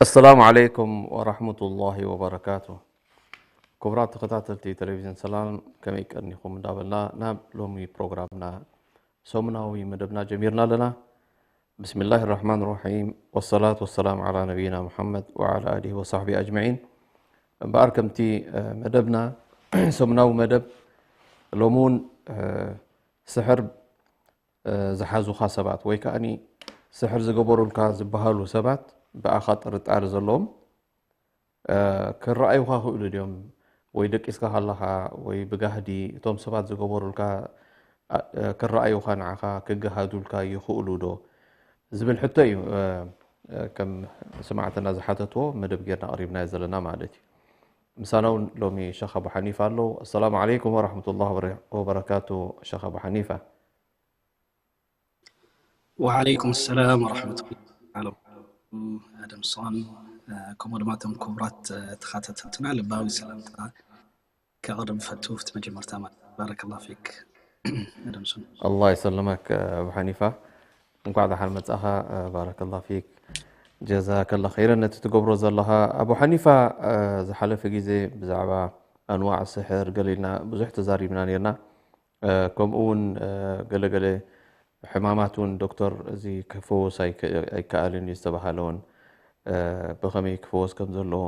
ኣሰላሙ ዓለይኩም ወራህመቱላሂ ወበረካቱ። ክቡራት ተኸታተልቲ ቴሌቪዥን ሰላም፣ ከመይ ቀኒኹም እንዳበልና ናብ ሎሚ ፕሮግራምና፣ ሰሙናዊ መደብና ጀሚርና ኣለና። ብስሚላሂ ራሕማን ራሒም፣ ወሰላቱ ወሰላም ዓላ ነቢይና ሙሓመድ ወዓላ ኣሊሂ ወሳሕቢ ኣጅመዒን። እምበኣር ከምቲ መደብና፣ ሰሙናዊ መደብ፣ ሎሚ እውን ስሕር ዝሓዙኻ ሰባት ወይ ከኣኒ ስሕር ዝገበሩልካ ዝበሃሉ ሰባት፣ ብኣኻ ጥርጣረ ዘለዎም ክረኣዩኻ ክእሉ ድዮም? ወይ ደቂስካ ከለኻ ወይ ብጋህዲ እቶም ሰባት ዝገበሩልካ ክረኣዩኻ፣ ንዓኻ ክገሃዱልካ ይኽእሉ ዶ ዝብል ሕቶ እዩ። ከም ስማዕትና ዝሓተትዎ መደብ ጌርና ቀሪብናዮ ዘለና ማለት እዩ። ምሳና እውን ሎሚ ሸኽ ኣቡ ሓኒፋ ኣለዉ። ኣሰላሙ ዓለይኩም ወራሕመቱላሂ ወበረካቱ። ሸኽ ኣቡ ሓኒፋ። ወዓለይኩም ሰላም ወራሕመቱላሂ ተዓላ ወበረካቱ። ኣደም ሶን፣ ከምኡ ድማ እቶም ክቡራት ተኸታተልትና ልባዊ ሰላምታ ከቕርብ ፈቱ። ፍቲ መጀመርታ ማለት ባረከላሁ ፊክ ኣደም ሶን። ኣላህ ይሰልመክ ኣቡ ሓኒፋ፣ እንኳዕ ደሓን መጻኻ። ባረከላሁ ፊክ፣ ጀዛከላ ኸይረን ነቲ ትገብሮ ዘለኻ። ኣቡ ሓኒፋ፣ ዝሓለፈ ግዜ ብዛዕባ ኣንዋዕ ስሕር ገሊልና ብዙሕ ተዛሪብና ነርና። ከምኡ እውን ገለገለ ሕማማት እውን ዶክተር እዚ ክፈወስ ኣይከኣልን እዩ ዝተባሃለ እውን ብኸመይ ክፈወስ ከም ዘለዎ፣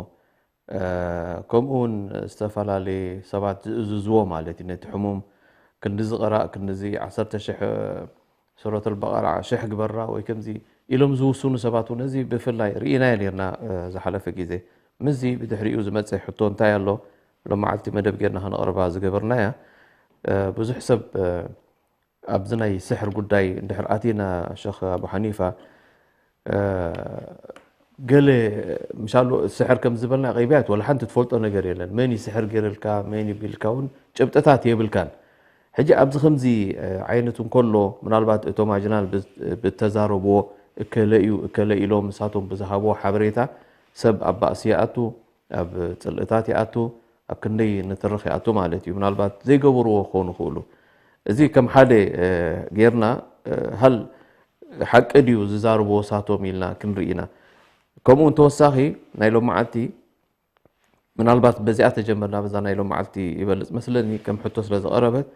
ከምኡ እውን ዝተፈላለየ ሰባት ዝእዝዝዎ ማለት እዩ። ነቲ ሕሙም ክንድዚ ቅራእ፣ ክንድዚ ዓሰርተ ሽሕ ሱረቱል በቐራ ሽሕ ግበራ ወይ ከምዚ ኢሎም ዝውስኑ ሰባት እውን፣ እዚ ብፍላይ ርኢናዮ ነርና ዝሓለፈ ግዜ። ምስዚ ብድሕሪኡ ዝመፀ ሕቶ እንታይ ኣሎ? ሎም መዓልቲ መደብ ጌርና ከነቕርባ ዝገበርናያ። ብዙሕ ሰብ ኣብዚ ናይ ስሕር ጉዳይ እንድሕር ኣቲና፣ ሸኽ ኣቡ ሓኒፋ፣ ገለ ምሻሉ ስሕር ከም ዝበልና ቀይብያት ወላ ሓንቲ ትፈልጦ ነገር የለን። መን እዩ ስሕር ገይርልካ፣ መን እዩ ቢልካ እውን ጭብጥታት የብልካን። ሕጂ ኣብዚ ከምዚ ዓይነት እንከሎ፣ ምናልባት እቶም ኣጅናል ብተዛረብዎ፣ እከለ እዩ እከለ ኢሎም ንሳቶም ብዝሃብዎ ሓበሬታ ሰብ ኣብ ባእሲ ይኣቱ፣ ኣብ ጽልእታት ይኣቱ፣ ኣብ ክንደይ ንትርኽ ይኣቱ ማለት እዩ። ምናልባት ዘይገበርዎ ክኾኑ ይኽእሉ። እዚ ከም ሓደ ጌርና፣ ሃል ሓቂ ድዩ ዝዛረብዎ ሳቶም ኢልና ክንርኢ ኢና። ከምኡ እውን ተወሳኺ ናይ ሎም መዓልቲ፣ ምናልባት በዚኣ ተጀመርና፣ በዛ ናይ ሎም መዓልቲ ይበልጽ መስለኒ ከም ሕቶ ስለ ዝቐረበት፣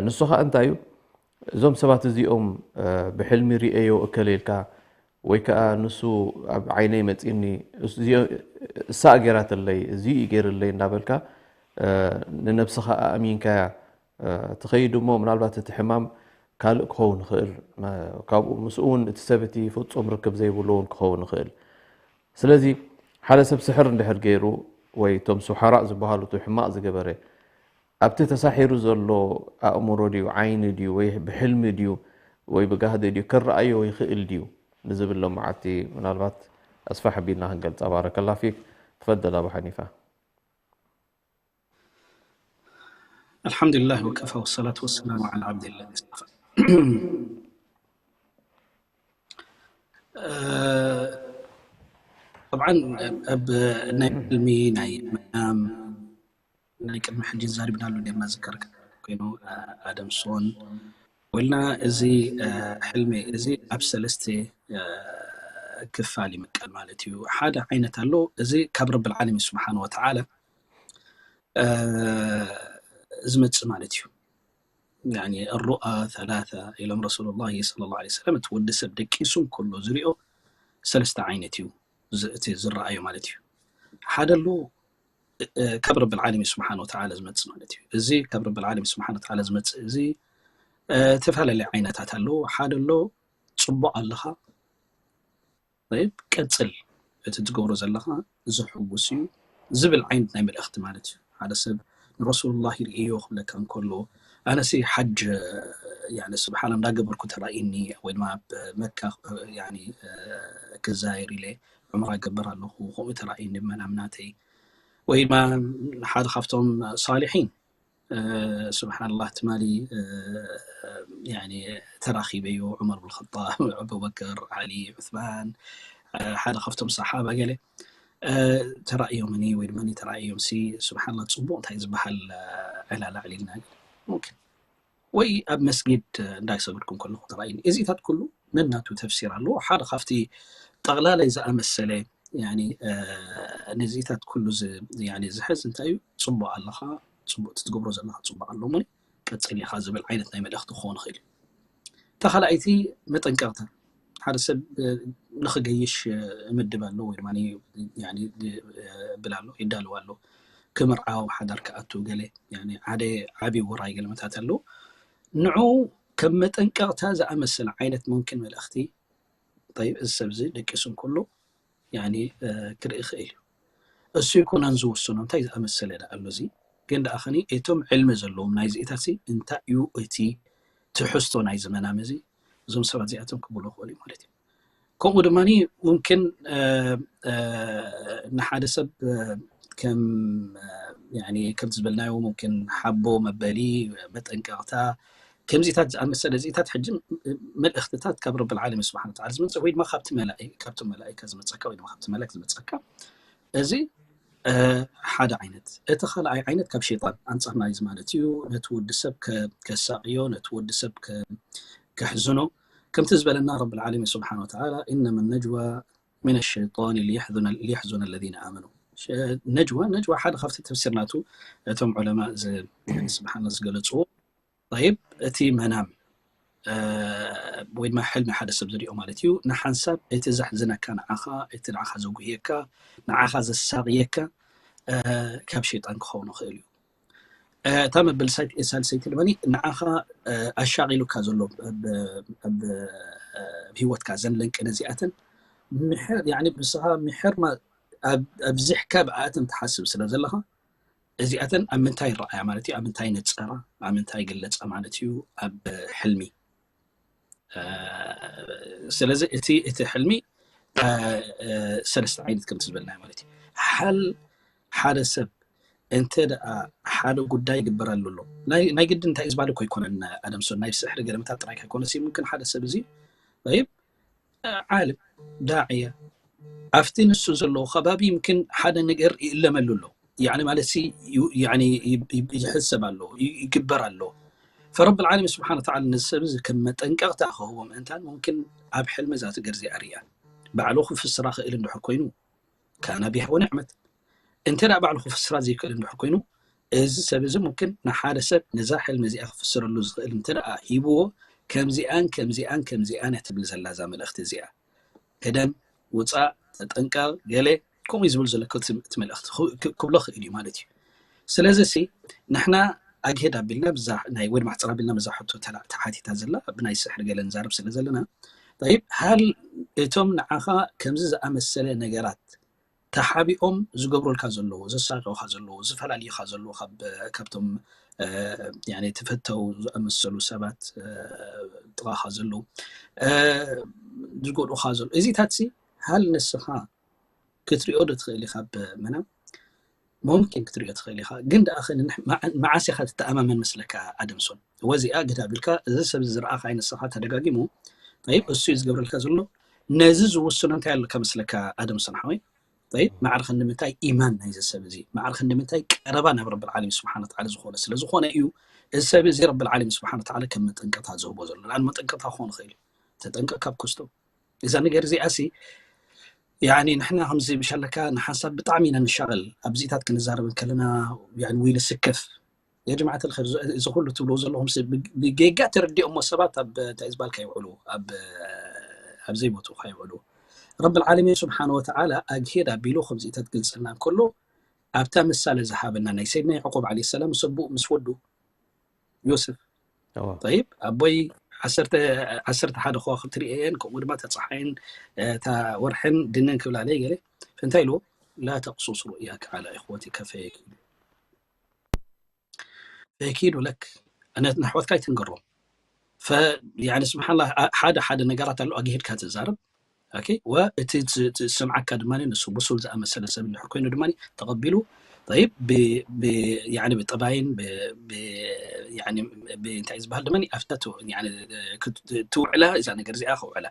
ንሱ ኸኣ እንታይ እዩ፣ እዞም ሰባት እዚኦም ብሕልሚ ርእየዮ እከለ ኢልካ፣ ወይ ከኣ ንሱ ኣብ ዓይነይ መጺእኒ፣ እሳ ገይራትለይ፣ እዚ እዩ ገይርለይ እንዳበልካ ንነብስኻ ኣእሚንካያ ትኸይድ እሞ፣ ምናልባት እቲ ሕማም ካልእ ክኸውን ይኽእል። ካብኡ ምስኡ እውን እቲ ሰብ እቲ ፍጹም ርክብ ዘይብሉ እውን ክኸውን ይኽእል። ስለዚ ሓደ ሰብ ስሕር እንድሕር ገይሩ፣ ወይ እቶም ሱሓራእ ዝበሃሉ እቲ ሕማቕ ዝገበረ፣ ኣብቲ ተሳሒሩ ዘሎ ኣእምሮ ድዩ፣ ዓይኒ ድዩ፣ ወይ ብሕልሚ ድዩ፣ ወይ ብጋህዲ ድዩ፣ ክረኣዮ ይኽእል ድዩ ንዝብል ሎም መዓልቲ ምናልባት ኣስፋሕ ኣቢልና ክንገልጻ። ባረከላ ፊክ። ትፈደል ኣቡ ሓኒፋ። ኣልሓምዱሊላህ ወከፋ ወሰላቱ ወሰላሙ ዓላ ዓብዲላህ ወስጠፋ። ጠብዓን ኣብ ናይ ሕልሚ ናይ መናም ናይ ቅድሚ ሕጂ ዛሪብናሉ ኔርና ዝከር ኮይኑ ኣደም ሶን ወልና እዚ ሕልሚ እዚ ኣብ ሰለስተ ክፋል ይምቀል ማለት እዩ። ሓደ ዓይነት ኣሎ፣ እዚ ካብ ረብል ዓለሚን ስብሓን ወተዓላ ዝመጽእ ማለት እዩ። ያኒ ሩኣ ተላታ ኢሎም ረሱሉላሂ ሰለላሁ ዐለይሂ ወሰለም፣ እቲ ወዲ ሰብ ደቂሱ እንከሎ ዝሪኦ ሰለስተ ዓይነት እዩ ዝ- እቲ ዝረኣዮ ማለት እዩ። ሓደ ኣሎ እ- ካብ ረብል ዓለሚን ስብሓን ወተዓላ ዝመጽእ ማለት እዩ። እዚ ካብ ረብል ዓለሚን ስብሓን ወተዓላ ዝመጽእ እዚ እ፣ ዝተፈላለዩ ዓይነታት ኣለዎ። ሓደ ኣሎ ጽቡቕ ኣለኻ ወይ ቀጽል፣ እቲ ትገብሮ ዘለኻ ዘሐጉስ እዩ ዝብል ዓይነት ናይ መልእኽቲ ማለት እዩ። ሓደ ሰብ ንረሱሉላህ ይርእዮ ክብለካ እንከሎ ኣነሲ ሓጅ ያኒ ስብሓን እንዳገበርኩ ተራእይኒ ወይ ድማ ኣብ መካ ያኒ ክዛየር ኢለ ዑምራ ገበር ኣለኹ ከምኡ ተራእይኒ መናም ናተይ ወይ ድማ ሓደ ካብቶም ሳሊሒን ስብሓንላህ ትማሊ ተራኺበዮ ዑመር ብልኸጣብ ኣቡበከር ዓሊ ዑስማን ሓደ ካብቶም ሰሓባ ገለ ተራእዮምኒ ወይ ድማ ተራእዮም ሲ ስብሓንላ ፅቡቅ እንታይ ዝበሃል ዕላል ኣዕሊልና ሙምኪን ወይ ኣብ መስጊድ እንዳይሰግድኩም ከለኹ ተራእዩኒ እዚታት ኩሉ ነናቱ ተፍሲር ኣለዎ ሓደ ካብቲ ጠቕላላይ ዝኣመሰለ ነዚታት ኩሉ ዝሕዝ እንታይ እዩ ፅቡቅ ኣለኻ ፅቡቅ ትትገብሮ ዘለካ ፅቡቅ ኣሎ እሞ ቀፅል ኢኻ ዝብል ዓይነት ናይ መልእኽቲ ክኸውን ይኽእል እዩ ተኻልኣይቲ መጠንቀቕታ ሓደ ሰብ ንኽገይሽ ምድብ ኣሎ ወይ ድማ ብል ኣሎ ይዳልው ኣሎ ክምርዓው ሓዳር ክኣቱ ገለ ሓደ ዓብይ ውራይ ገለመታት ኣሎ ንዑ ከም መጠንቀቕታ ዝኣመሰለ ዓይነት ሙምኪን መልእኽቲ እዚ ሰብ እዚ ደቂሱ እንከሎ ክርኢ ይኽእል እዩ እሱ ይኮነን ዝውስኖ እንታይ ዝኣመሰለ ኣሎ እዚ ግን ደኣ ኸኒ እቶም ዕልሚ ዘለዎም ናይዚኢታት እንታይ እዩ እቲ ትሕዝቶ ናይ ዝመናም እዚ እዞም ሰባት እዚኣቶም ክብሎ ክኽእል እዩ ማለት እዩ ከምኡ ድማ ሙምኪን ንሓደ ሰብ ከም ከምቲ ዝበልናዮ ሙምኪን ሓቦ መበሊ መጠንቀቕታ ከምዚታት ዝኣመሰለ እዚታት ሕጂ መልእኽትታት ካብ ረብል ዓለሚን ስብሓን ወተዓላ ዝመፅእ ወይ ድማ ካብቲ መላኢ ካብቶም መላኢካ ዝመፀካ ወይ ድማ ካብቲ መላክ ዝመፀካ እዚ ሓደ ዓይነት እቲ ካልኣይ ዓይነት ካብ ሸይጣን ኣንፃር ናይዚ ማለት እዩ ነቲ ወዲ ሰብ ከሳቅዮ ነቲ ወዲ ሰብ ከሕዝኖ ከምቲ ዝበለና ረብል ዓለሚን ስብሓን ወተዓላ ኢነማ ነጅዋ من الشيطان ليحزن الذين آمنوا ነጅዋ ነጅዋ ሓደ ካብቲ ተፍሲር ናቱ እቶም ዑለማ ስብሓና ዝገለፅዎ ይብ እቲ መናም ወይ ድማ ሕልሚ ሓደ ሰብ ዝሪኦ ማለት እዩ ንሓንሳብ እቲ ዘሕዝነካ ንዓኻ እቲ ንዓኻ ዘጉህየካ ንዓኻ ዘሳቅየካ ካብ ሸይጣን ክኸውን ይኽእል እዩ እታ መበል ሳልሰይቲ ድማ ንዓኻ ኣሻቂሉካ ዘሎ ኣብ ህይወትካ ዘን ለንቅነ እዚኣተን ንስኻ ምሕር ኣብዚሕካ ብኣተን ትሓስብ ስለ ዘለኻ እዚኣተን ኣብ ምንታይ ረኣያ ማለት እዩ ኣብ ምንታይ ነፀራ ኣብ ምንታይ ገለፃ ማለት እዩ ኣብ ሕልሚ ስለዚ እቲ እቲ ሕልሚ ሰለስተ ዓይነት ከም ዝበልና ማለት እዩ ሓል ሓደ ሰብ እንተ ደኣ ሓደ ጉዳይ ይግበረሉ ኣሎ ናይ ግዲ እንታይ ዝባል እኮ ይኮነን ኣደምሶን ናይ ስሕሪ ገለመታት ጥራይ ከይኮነ ሲ ምምክን ሓደ ሰብ እዚ ይብ ዓልም ዳዕያ ኣብቲ ንሱ ዘለዎ ከባቢ ይምክን ሓደ ነገር ይእለመሉ ኣሎ ያኒ ማለት ይሕሰብ ኣሎ ይግበር ኣሎ ፈረብ ዓለም ስብሓን ተዓላ ነዚ ሰብ እዚ ከም መጠንቀቕታ ክህቦ ምእንታን ሙምክን ኣብ ሕልሚ እዛ ትገር እዚኣ ርያ ባዕሉ ክፍስራ ክእል እንድሕር ኮይኑ ካና ቢሃ ወንዕመት እንተ ደኣ ባዕሉ ክፍስራ ዘይክእል እንድሕር ኮይኑ እዚ ሰብ እዚ ሙምክን ንሓደ ሰብ ነዛ ሕልሚ እዚኣ ክፍስረሉ ዝኽእል እንተ ደኣ ሂብዎ ከምዚኣን ከምዚኣን ከምዚኣን እያ ትብል ዘላ እዛ መልእኽቲ እዚኣ ህደን ውፃእ ተጠንቀቕ ገለ ከምኡ ዝብል ዘለካ እቲ መልእኽቲ ክብሎ ክእል እዩ ማለት እዩ ስለዚ ሲ ንሕና ኣግሄድ ኣቢልና ናይ ወድ ማሕፅር ኣቢልና ብዛ ሕቶ ተሓቲታ ዘላ ብናይ ስሕሪ ገለ ንዛረብ ስለ ዘለና ይብ ሃል እቶም ንዓኻ ከምዚ ዝኣመሰለ ነገራት ተሓቢኦም ዝገብሩልካ ዘለዎ ዘሳቀውካ ዘለዎ ዝፈላልዩካ ዘለዎ ካብቶም ተፈተው ዝኣመሰሉ ሰባት ጥቃኻ ዘለዉ ዝጎድኡካ ዘሎ እዚታት ሲ ሃል ንስኻ ክትሪኦ ዶ ትኽእል ኢኻ ብመናም ሙምኪን ክትሪኦ ትኽእል ኢኻ ግን ደኣ መዓስ ኢኻ ትተኣማመን መስለካ ኣደምሶን ወዚኣ ግዳ ቢልካ እዚ ሰብ ዝረኣኻ ንስኻ ተደጋጊሙ ይብ እሱ እዩ ዝገብረልካ ዘሎ ነዚ ዝውስኖ እንታይ ኣለካ መስለካ ኣደምሶን ሓወይ ይብ ማዕርኸ ንምንታይ ኢማን ናይዚ ሰብ እዚ ማዕርኸ ንምንታይ ቀረባ ናብ ረብል ዓለም ስብሓን ተዓላ ዝኾነ ስለ ዝኾነ እዩ እዚ ሰብ እዚ ረብል ዓለም ስብሓን ተዓላ ከም መጠንቀታ ዝህቦ ዘሎ ንኣን መጠንቀታ ክኾን ይኽእል እዩ ተጠንቀቅ ካብ ክስቶ እዛ ነገር እዚኣ ሲ ያኒ ንሕና ከምዚ ብሻለካ ንሓንሳብ ብጣዕሚ ኢና ንሻቐል ኣብዚታት ክንዛረብ ከለና ወይ ንስከፍ የጅማዓት ልኸር እዚ ኩሉ ትብልዎ ዘለኹም ብጌጋ ተረዲኦሞ ሰባት ኣብ እንታይ ዝበልካ ይውዕሉ ኣብ ዘይቦትኡካ ይውዕሉ ረብ ልዓለሚን ስብሓን ወተዓላ ኣግሄድ ኣቢሉ ከምዚታት ግልፅልና እንከሎ ኣብታ ምሳሌ ዝሃበና ናይ ሰይድና ያዕቆብ ዓለ ሰላም ምስ ኣቦኡ ምስ ወዱ ዮስፍ ይብ ኣቦይ ዓሰርተ ሓደ ከዋክብቲ ርእየን ከምኡ ድማ ተፀሓይን እታ ወርሕን ድንን ክብላለይ ገለ እንታይ ኢልዎ ላ ተቅሱስ ሩእያከ ዓላ ኢኽወቲከ ፈየኪሉ ፈኪዱ ለክ፣ ነቲ ንኣሕዋትካ ኣይትንገሮም። ፈ-፣ ያኒ ስብሓንላህ፣ አ-፣ ሓደ ሓደ ነገራት ኣሎ ኣግሂድካ ትዛረብ። ኦኬ፣ ወ-፣ እቲ ዝ-፣ ዝሰምዓካ ድማ ንሱ ብሱል ዝኣመሰለ ሰብ እንድሕር ኮይኑ ድማ ተቐቢሉ፣ ጠይብ፣ ብ-፣ ብ-፣ ያኒ ብጠባይን ብ-፣ ብ-፣ ያኒ ብ-፣ እንታይ ዝበሃል ድማ ኣብታ ት-፣ ያኒ ክት-፣ ትውዕላ እዛ ነገር እዚኣ ከውዕላ።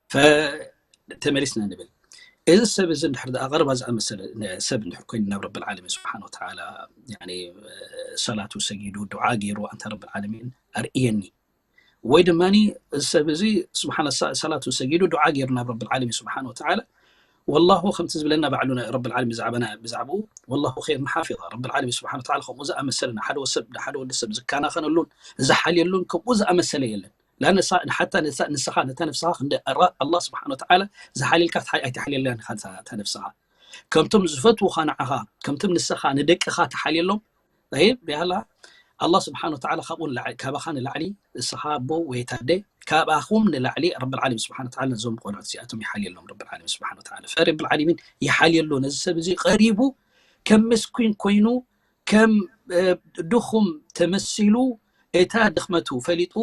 ፈ-፣ ተመሊስና ንብል። እዚ ሰብ እዚ እንድሕር ደኣ ቀረባ ዝኣመሰለ ሰብ እንድሕር ኮይኑ ናብ ረብል ዓለሚን ስብሓን ወተዓላ፣ ያኒ ሰላቱ ሰጊዱ፣ ዱዓ ገይሩ፣ ኣንታ ረብል ዓለሚን ኣርእየኒ። ወይ ድማ እዚ ሰብ እዚ ስብሓን ሰ-፣ ሰላቱ ሰጊዱ፣ ዱዓ ገይሩ ናብ ረብል ዓለሚን ስብሓን ወተዓላ፣ ወላሁ ከምቲ ዝብለና ባዕሉ ነ-፣ ረብል ዓለሚን ብዛዕባና፣ ብዛዕባኡ፣ ወላሁ ኸይሩን ሓፊዛ። ረብል ዓለሚን ስብሓን ወተዓላ ከምኡ ዝኣመሰለ ንሓደ ሰብ፣ ንሓደ ወዲ ሰብ ዝከናኸነሉን ዝሓልየሉን ከምኡ ዝኣመሰለ የለን። ላ ንሳ-፣ ሓታ ንሳ-፣ ንስኻ ነታ ነፍስኻ ክንዲ ኣራ-፣ ኣላህ ስብሓን ወተዓላ ዝሓልየልካ ትሓ-፣ ኣይትሓልየላን ኢኻ ነታ፣ ነታ ነፍስኻ። ከምቶም ዝፈትዉኻ ንዓኻ፣ ከምቶም ንስኻ ንደቅኻ ትሓልየሎም፣ ጠይብ፣ ያላ፣ ኣላህ ስብሓን ወተዓላ ካብኡ ንላዕሊ፣ ካባኻ ንላዕሊ፣ ንስኻ ኣቦ ወይ ኣደ፣ ካባኹም ንላዕሊ ረብል ዓለሚን ስብሓን ወተዓላ ነዞም ቆልዑት እዚኣቶም ይሓልየሎም ረብል ዓለሚን ስብሓን ወተዓላ። ፈረብል ዓለሚን ይሓልየሉ። ነዚ ሰብ እዚ ቀሪቡ ከም ምስኪን ኮይኑ፣ ከም፣ እ፣ ድኹም ተመሲሉ፣ እታ ድኽመቱ ፈሊጡ፣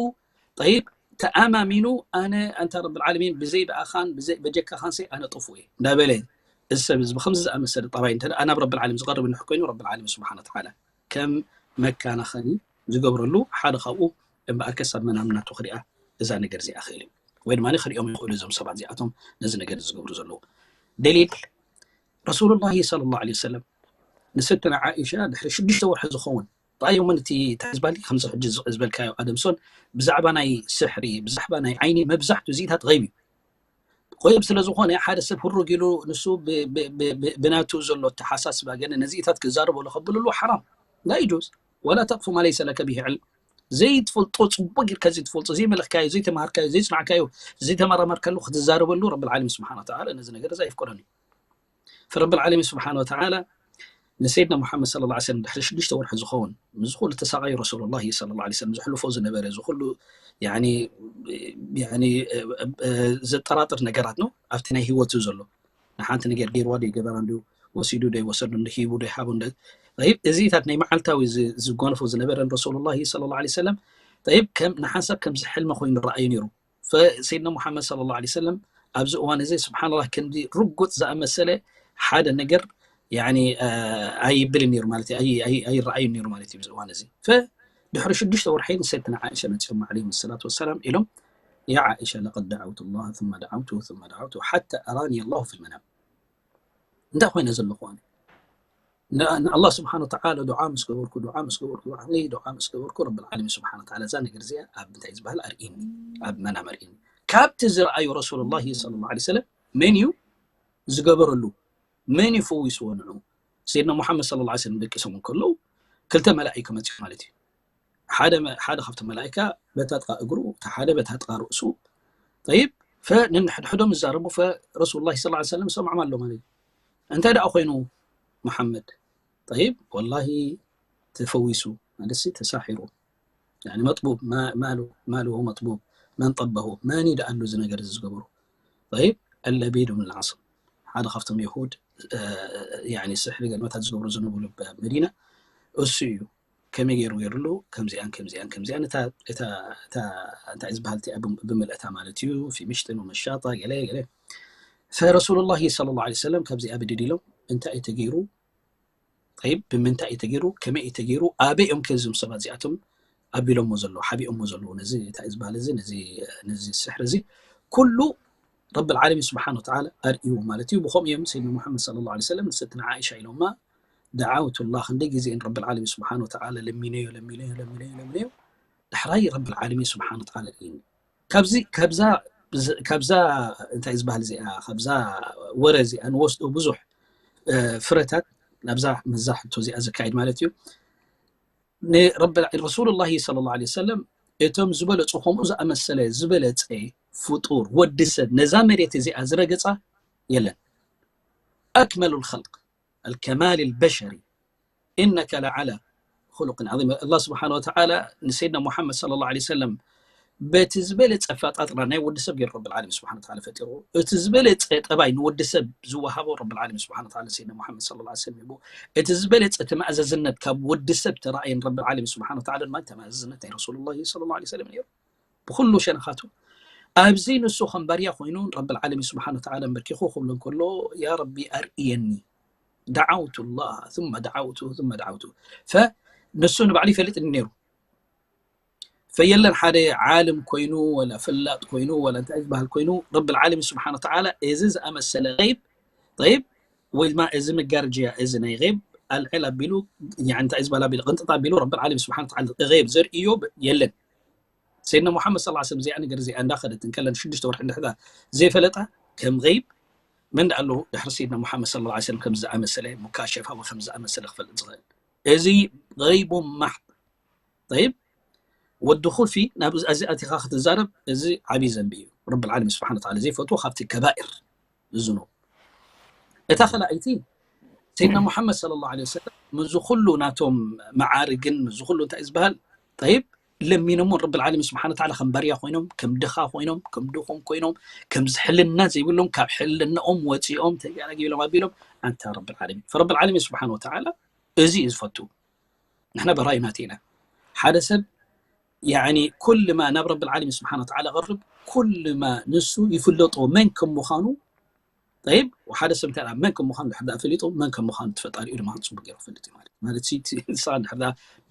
ጠይብ፣ ተኣማሚኑ፣ ኣነ ኣንታ ረብል ዓለሚን ብዘይ ብኣኻን ብዘይ በጀካኻን ሰይ ኣነ ጥፉእ እየ እንዳበለ፣ እዚ ሰብ እዚ ብኸምዚ ዝኣመሰለ ጠባይ እንተ ደኣ ናብ ረብል ዓለሚን ዝቐርብ እንድሕር ኮይኑ፣ ረብል ዓለሚን ስብሓን ወተዓላ ከም መካናኸኒ ዝገብረሉ ሓደ ካብኡ እምበኣርከስ ኣብ መናም ናቱ ክሪኣ እዛ ነገር እዚኣ ክእል እዩ። ወይ ድማ ክሪኦም ይኽእሉ እዞም ሰባት እዚኣቶም ነዚ ነገር ዝገብሩ ዘለዉ። ደሊል፣ ረሱሉላሂ ሰለላሁ ዐለይሂ ወሰለም ንሰትና ዓኢሻ ድሕሪ ሽዱሽተ ወርሒ ዝኸውን፣ ራእዮም እቲ ተሕዝባሊ ከምዚ ሕጂ ዝ-፣ ዝበልካዮ ኣደምሶን ብዛዕባ ናይ ስሕሪ፣ ብዛዕባ ናይ ዓይኒ መብዛሕቱ እዚኢታት ገይብ እዩ። ገይብ ስለ ዝኾነ ሓደ ሰብ ህሩግ ኢሉ ንሱ ብ-፣ ብ-፣ ብ-፣ ብ-፣ ብናቱ ዘሎ ኣተሓሳስባ ገለ ነዚኢታት ክዛረበሉ ከብልሉ ሓራም። ላ ይጁዝ። ወላ ተቅፉ ማ ለይሰ ለከ ቢሂ ዕልም። ዘይትፈልጦ፣ ጽቡቅ ጌርካ ዘይትፈልጦ፣ ዘይመለኽካዮ፣ ዘይተማሃርካዮ፣ ዘይጽናዕካዮ፣ ዘይተመራመርካሉ ክትዛረበሉ ረብል ዓለሚን ስብሓን ወተዓላ ነዚ ነገር እዚ ኣይፍቀዶን እዩ። ፈረብል ዓለሚን ስብሓን ወተዓላ ንሰይድና ሙሓመድ ሰለላሁ ዐለይሂ ወሰለም ድሕሪ ሽዱሽተ ወርሒ ዝኸውን፣ ምስ ኩሉ ተሳቓዩ ረሱሉላሂ ሰለላሁ ዐለይሂ ወሰለም ዘሕልፎ ዝነበረ፣ እዚ ኩሉ ያኒ፣ ያኒ፣ እ፣ እ፣ ዘጠራጥር ነገራት ነው ኣብቲ ናይ ህይወቱ ዘሎ። ንሓንቲ ነገር ገይርዋ ዶ ይገበራ እንድዩ፣ ወሲዱ ዶ ይወሰዱ፣ እንዲ ሂቡ ዶ ይሃቡ፣ እንደ፣ ጠይብ፣ እዚታት ናይ መዓልታዊ ዝ-፣ ዝጎንፎ ዝነበረን ረሱሉላሂ ሰለላሁ ዐለይሂ ወሰለም፣ ጠይብ፣ ከም ንሓንሳብ ከምዚ ሕልሚ ኮይኑ ረኣዩ ነይሩ። ፈሰይድና ሙሓመድ ሰለላሁ ዐለይሂ ወሰለም ኣብዚ እዋን እዚ ስብሓንላህ ክንዲ ርጉጽ ዝኣመሰለ ሓደ ነገር ያኒ፣ እ፣ ኣይብልን ነይሩ ማለት እዩ፣ ኣይ-፣ ኣይ-፣ ኣይረኣዩን ነይሩ ማለት እዩ ኣብዚ እዋን እዚ። ፈድሕሪ ሽዱሽተ ወርሒ ንሰይድና ዓኢሻ መጺኦም ዓለይሂም ሰላቱ ወሰላም ኢሎም፣ ያ ዓኢሻ ለቀድ ደዓውቱ ላህ ثم ደዓውቱ ثم ደዓውቱ ሓታ ኣራኒ ላሁ ፊል መናም። እንታይ ኮይነ ዘለኹ ኣነ? ን-፣ ንኣላህ ስብሓን ወተዓላ ዱዓ ምስ ገበርኩ፣ ዱዓ ምስ ገበርኩ፣ ዱዓ ምስ ገበርኩ፣ ረብል ዓለሚን ስብሓን ወተዓላ እዛ ነገር እዚኣ ኣብ እንታይ ዝበሃል ኣርእኒ፣ ኣብ መናም ኣርእኒ። ካብቲ ዝረኣዩ ረሱሉላሂ ሰለላሁ ዐለይሂ ወሰለም መን እዩ ዝገበረሉ? መን እዩ ፈዊስዎ ንዑ? ሰይድና ሙሓመድ ሰለላሁ ዐለይሂ ወሰለም ደቂሶም እንከለዉ ክልተ መላኢካ መጺኡ ማለት እዩ። ሓደ መ-፣ ሓደ ካብቲ መላኢካ በታ ጥቓ እግሩ፣ እቲ ሓደ በታ ጥቓ ርእሱ። ጠይብ፣ ፈ-፣ ነንሕድሕዶም ይዛረቡ፣ ፈ-፣ ረሱሉላሂ ሰለላሁ ዐለይሂ ወሰለም ይሰምዖም ኣሎ ማለት እዩ። እንታይ ደኣ ኮይኑ መሓመድ? ጠይብ፣ ወላሂ ተፈዊሱ፣ ማለትሲ ተሳሒሩ። ያኒ መጥቡብ፣ ማ-፣ ማሉ፣ ማሉሁ መጥቡብ፣ መን ጠበሁ፣ መን እዩ ደኣ ኣሎ እዚ ነገር እዚ ዝገበሩ? ጠይብ፣ አለቢድ ብን ልዓስም፣ ሓደ ካብቶም የሁድ፣ እ፣ ያኒ ስሕሪ ገድመታት ዝገብሩ ዝነበሩ ኣብ መዲና፣ እሱ እዩ። ከመይ ገይሩ ገይሩሉ? ከምዚኣን፣ ከምዚኣን፣ ከምዚኣን፣ እታ፣ እታ፣ እታ፣ እንታይ ዝበሃል እቲኣ ብም-፣ ብምልእታ ማለት እዩ፣ ፊ ምሽጥን ወመሻጣ፣ ገለ፣ ገለ። ፈረሱሉላሂ ሰለላሁ ዐለይሂ ወሰለም ካብዚኣ ብድድ ኢሎም፣ እንታይ እዩ ተገይሩ? ጠይብ፣ ብምንታይ እዩ ተገይሩ? ከመይ እዩ ተገይሩ? ኣበይ እዮም ከ እዞም ሰባት እዚኣቶም ኣቢሎሞ ዘለዉ፣ ሓቢኦሞ ዘለዉ? ነዚ፣ እንታይ እዩ ዝበሃል እዚ? ነዚ፣ ነዚ ስሕሪ እዚ ኩሉ ረብል ዓለሚን ስብሓን ወተዓላ ኣርእይዎ ማለት እዩ። ብኸምኡ እዮም ሰይድና ሙሓመድ ሰለላሁ ዐለይሂ ወሰለም ንሰትና ዓኢሻ ኢሎማ፣ ደዓውቱላህ፣ ክንደይ ግዜ እየን ረብል ዓለሚን ስብሓን ወተዓላ ለሚነዮ፣ ለሚነዮ፣ ለሚነዮ፣ ለሚነዮ፣ ዳሕራይ ረብል ዓለሚን ስብሓን ወተዓላ ኣርእይኒ። ካብዚ፣ ካብዛ፣ ካብዛ እንታይ ዝበሃል እዚኣ፣ ካብዛ ወረ እዚኣ ንወስዶ ብዙሕ፣ እ፣ ፍረታት ናብዛ፣ ምስዛ ሕቶ እዚኣ ዘካይድ ማለት እዩ። ንረብ-፣ ረሱሉላሂ ሰለላሁ ዐለይሂ ወሰለም እቶም ዝበለጹ፣ ከምኡ ዝኣመሰለ ዝበለጸ ፍጡር ወዲ ሰብ ነዛ መሬት እዚኣ ዝረገጻ የለን። ኣክመሉል ኸልቅ፣ ኣልከማል ኣልበሸሪ፣ ኢነከ ለዓላ ኹሉቅን ዓዚም። ኣላህ ስብሓነ ወተዓላ ንሰይድና ሙሓመድ ሰለላሁ ዐለይሂ ወሰለም በቲ ዝበለፀ ኣፈጣጥራ ናይ ወዲ ሰብ ገይሩ ረብል ዓለሚን ስብሓን ወተዓላ ፈጢርዎ። እቲ ዝበለፀ ጠባይ ንወዲ ሰብ ዝወሃቦ ረብል ዓለሚን ስብሓን ወተዓላ ሰይድና ሙሓመድ ሰለላሁ ዐለይሂ ወሰለም ሂብዎ። እቲ ዝበለፀ እቲ መእዘዝነት ካብ ወዲ ሰብ ተረኣየን ረብል ዓለሚን ስብሓን ወተዓላ ድማ እቲ መእዘዝነት ናይ ረሱሉላሂ ሰለላሁ ዐለይሂ ወሰለም ነይሩ። ብኩሉ ሸነኻቱ ኣብዚ ንሱ ከም ባርያ ኮይኑ ረብል ዓለሚን ስብሓን ወተዓላ ኣንበርኪኹ ክብሎ እንከሎ ያ ረቢ ኣርእየኒ። ደዓውቱ ላህ ثم ደዓውቱ ثم ደዓውቱ። ፈ ንሱ ንባዕሉ ይፈልጥ ነይሩ። ፈየለን ሓደ ዓለም ኮይኑ ወላ ፍላጥ ኮይኑ ወላ እንታይ ዝበሃል ኮይኑ ረብል ዓለሚን ስብሓን ወተዓላ እዚ ዝኣመሰለ ገይብ ጠይብ ወይ ድማ እዚ መጋረጃ እዚ ናይ ገይብ ኣልዕል ኣቢሉ ያኒ እንታይ ዝበሃል ኣቢሉ ቅንጥጥ ኣቢሉ ረብል ዓለሚን ስብሓን ወተዓላ ገይብ ዘርእዮ የለን። ሰይድና ሙሓመድ ሰለላሁ ዐለይሂ ወሰለም እዚኣ ነገር እዚኣ እንዳኸደት እንከለን ሽዱሽተ ወርሒ እንድሕዳ ዘይፈለጣ ከም ገይብ መን ደኣ ኣለዉ ድሕሪ ሰይድና ሙሓመድ ሰለላሁ ዐለይሂ ወሰለም ከም ዝኣመሰለ ሙካሸፋ ወይ ከም ዝኣመሰለ ክፈልጥ ዝኽእል? እዚ ገይቡ ማሕ ጠይብ ወዲ ኩፊ ናብ እዚ ኣቲኻ ክትዛረብ እዚ ዓብዪ ዘንቢ እዩ። ረብል ዓለሚን ስብሓን ወተዓላ ዘይፈትዎ ካብቲ ከባኢር ዝኑብ። እታ ካልኣይቲ ሰይድና ሙሓመድ ሰለላሁ ዐለይሂ ወሰለም ምስዚ ኩሉ ናቶም መዓርግን ምስዚ ኩሉ እንታይ ዝበሃል ጠይብ ለሚኖም እውን ረብል ዓለሚን ስብሓን ወተዓላ ከም ባርያ ኮይኖም ከም ድኻ ኮይኖም ከም ድኹም ኮይኖም ከም ሕልና ዘይብሎም ካብ ሕልናኦም ወፂኦም ተጋራጊሎም ኣቢሎም ኣንታ ረብል ዓለሚን ፈረብል ዓለሚን ስብሓን ወተዓላ እዚ እዩ ዝፈቱ። ንሕና በራዩ ናተ ኢና ሓደ ሰብ ያኒ ኩልማ ናብ ረብል ዓለሚን ስብሓን ወተዓላ ቀርብ ኩልማ ንሱ ይፍለጦ መን ከም ምዃኑ ጠይብ ሓደ ሰብ እንታይ መን ከም ምዃኑ ድሕር ደኣ ፈሊጡ መን ከም ምዃኑ እቲ ፈጣሪኡ ድማ ጽቡቅ ገይሩ ክፈልጥ እዩ ማለት ማለት ንስኻ ድሕር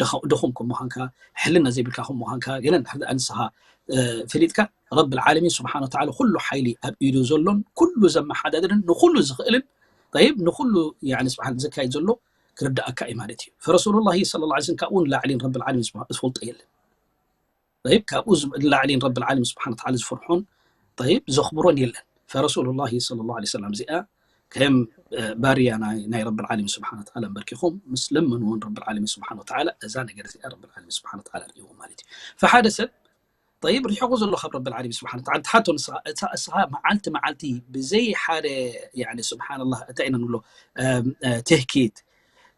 ደኣ ድኹም ከም ምዃንካ ሕልና ዘይብልካ ከም ምዃንካ ገለን ድሕር ደኣ ንስኻ ፈሊጥካ ረብል ዓለሚን ስብሓን ወተዓላ ኩሉ ሓይሊ ኣብ ኢዱ ዘሎን ኩሉ ዘመሓዳድርን ንኩሉ ዝኽእልን ጠይብ ንኩሉ ያኒ ስብሓን ዘካይድ ዘሎ ክርዳእካ እዩ ማለት እዩ። ፈረሱሉላሂ ሰለላሁ ዐለይሂ ወሰለም ካብኡ ንላዕሊን ረብል ዓለሚን ዝፈልጦ የለን። ጠይብ ካብኡ ንላዕሊን ረብል ዓለሚን ስብሓን ወተዓላ ዝፈርሖን ጠይብ ዘኽብሮን የለን። ፈረሱሉላሂ ሰለላሁ ዐለይሂ ወሰለም እዚኣ ከም ባርያ ናይ ረብል ዓለሚን ስብሓን ወተዓላ ኣንበርኪኹም ምስ ለመንዎን ረብል ዓለሚን ስብሓን ወተዓላ እዛ ነገር እዚኣ ረብል ዓለሚን ስብሓን ወተዓላ ርእይዎ ማለት እዩ። ፈሓደ ሰብ ጠይብ ርሒቑ ዘሎ ካብ ረብል ዓለሚን ስብሓን ወተዓላ ትሓቶ ንስኻ እታ እስኻ መዓልቲ መዓልቲ ብዘይ ሓደ ያኒ ስብሓንላህ እንታይ ኢና ንብሎ ትህኪት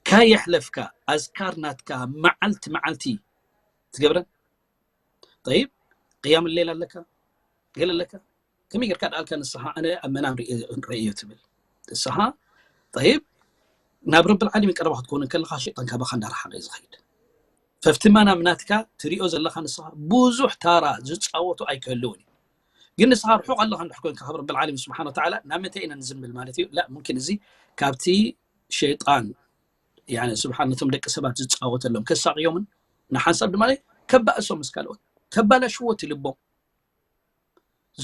ካየሕለፍካ ኣዝካር ናትካ መዓልቲ መዓልቲ ትገብረን ጠይብ ቅያም ሌል ኣለካ ገለ ኣለካ ከመይ ጌርካ ደኣልካ ንስኻ ኣነ ኣብ መናም ርእዮ ትብል ንስኻ ጠይብ ናብ ረብል ዓለሚን ቀረባ ክትከውን ከለኻ ሸይጣን ካባኻ እንዳረሓቐ እዩ ዝኸይድ ፈፍቲ መናም ናትካ ትሪኦ ዘለኻ ንስኻ ብዙሕ ታራ ዝፃወቱ ኣይክህልውን እዩ ግን ንስኻ ርሑቕ ኣለኻ እንድሕ ኮንካ ካብ ረብል ዓለሚን ስብሓን ወተዓላ ናብ ምንታይ ኢና ንዝምብል ማለት እዩ ላ ሙምኪን እዚ ካብቲ ሸይጣን ያኒ ስብሓን ነቶም ደቂ ሰባት ዝፃወተሎም ከሳቕዮምን ንሓንሳብ ድማ ከባእሶም ምስ ካልኦት ከባላሽዎ እቲ ልቦም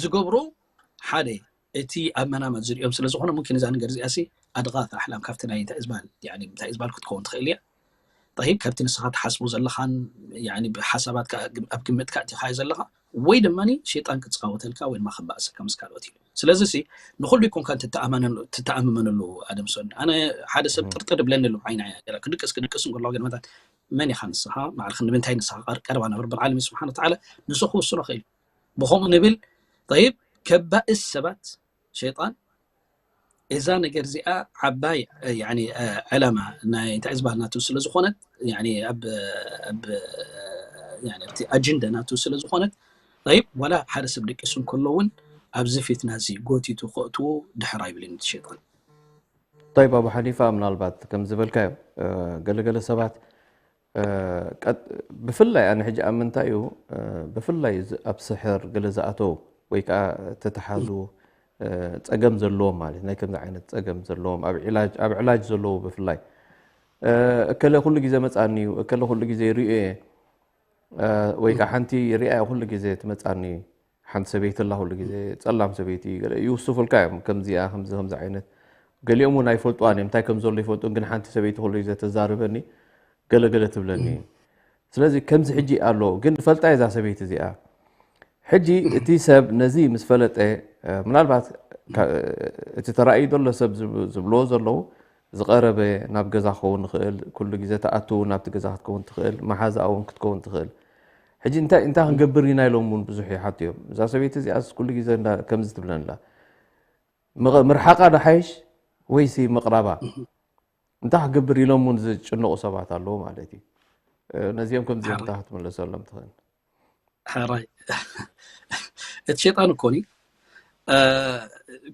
ዝገብሮ ሓደ እቲ ኣብ መናማት ዝሪኦም ስለ ዝኾነ ሙምኪን እዛ ነገር እዚኣ ሲ ኣድቓት ኣሕላም ካብቲ ናይ እንታይ ዝበሃል ያኒ እንታይ ዝበሃል ክትከውን ትኽእል እያ ጠይብ ካብቲ ንስኻ ትሓስቦ ዘለኻን ያኒ ብሓሳባትካ ኣብ ግምትካ እቲኻዮ ዘለኻ ወይ ድማ ሸይጣን ክፃወተልካ ወይ ድማ ክባእሰካ ምስ ካልኦት እዩ ስለዚ ሲ ንኩሉ ይኮንካ ትተኣመመነሉ ኣደምሶን ኣነ ሓደ ሰብ ጥርጥር ይብለኒ ኣሎ ዓይና ክድቅስ ክድቅስ እንከሎ ገለመታት መን ኢኻ ንስኻ ማዕርክ ንምንታይ ንስኻ ቀርባ ናብ ረብል ዓለሚን ስብሓን ወተዓላ ንሱ ክውስኖ ክእል ብኸምኡ ንብል ጠይብ ከባእስ ሰባት ሸይጣን እዛ ነገር እዚኣ ዓባይ ያኒ ዕላማ ናይ እንታይ ዝበሃል ናቱ ስለ ዝኾነት ያኒ ኣብ ኣብ ያኒ ኣብቲ ኣጀንዳ ናቱ ስለ ዝኾነት ጠይብ ዋላ ሓደ ሰብ ደቂሱ እንከሎ እውን ኣብዚ ፊትና እዚ ጎቲቱ ከእትዎ ድሕር ኣይብልን እቲ ሸይጣን طيب ኣቡ ሓኒፋ ምናልባት ከም ዝበልካዮ ገለገለ ሰባት ብፍላይ ኣነ ሕጂ ኣብ ምንታይ እዩ ብፍላይ ኣብ ስሕር ገለ ዝኣተው ወይ ከዓ ተተሓዙ ፀገም ዘለዎም ማለት ናይ ከምዚ ዓይነት ፀገም ዘለዎም ኣብ ዕላጅ ዘለዉ ብፍላይ እከለ ኩሉ ግዜ መፃኒ እዩ እከለ ኩሉ ግዜ ሪኦ እየ ወይ ከዓ ሓንቲ ሪኣ ኩሉ ግዜ ትመፃኒ ሓንቲ ሰበይቲ ኣላ ኩሉ ግዜ ፀላም ሰበይቲ ይውስፉልካ እዮም ከምዚኣ ከምዚ ከምዚ ዓይነት ገሊኦም እውን ኣይፈልጥዋን እዮም እንታይ ከም ዘሎ ይፈልጡ ግን ሓንቲ ሰበይቲ ኩሉ ግዜ ተዛርበኒ ገለገለ ትብለኒ ስለዚ ከምዚ ሕጂ ኣሎ ግን ፈልጣ እዛ ሰበይቲ እዚኣ ሕጂ እቲ ሰብ ነዚ ምስ ፈለጠ ምናልባት እቲ ተራእዩ ዘሎ ሰብ ዝብልዎ ዘለዉ ዝቐረበ ናብ ገዛ ክኸውን ንኽእል ኩሉ ግዜ ተኣቱ ናብቲ ገዛ ክትከውን ትኽእል መሓዛኣ እውን ክትከውን ትኽእል ሕጂ እንታይ እንታይ ክንገብር ኢና ኢሎም እውን ብዙሕ ይሓቱ እዮም እዛ ሰበይቲ እዚኣስ ኩሉ ግዜ ከምዚ ትብለንላ ምርሓቃ ዶ ሓይሽ ወይሲ ምቕራባ እንታይ ክገብር ኢሎም እውን ዝጭነቑ ሰባት ኣለዉ ማለት እዩ ነዚኦም ከምዚኦም እንታይ ክትምለሰሎም ትኽእል ኣራይ እቲ ሸይጣን እኮኒ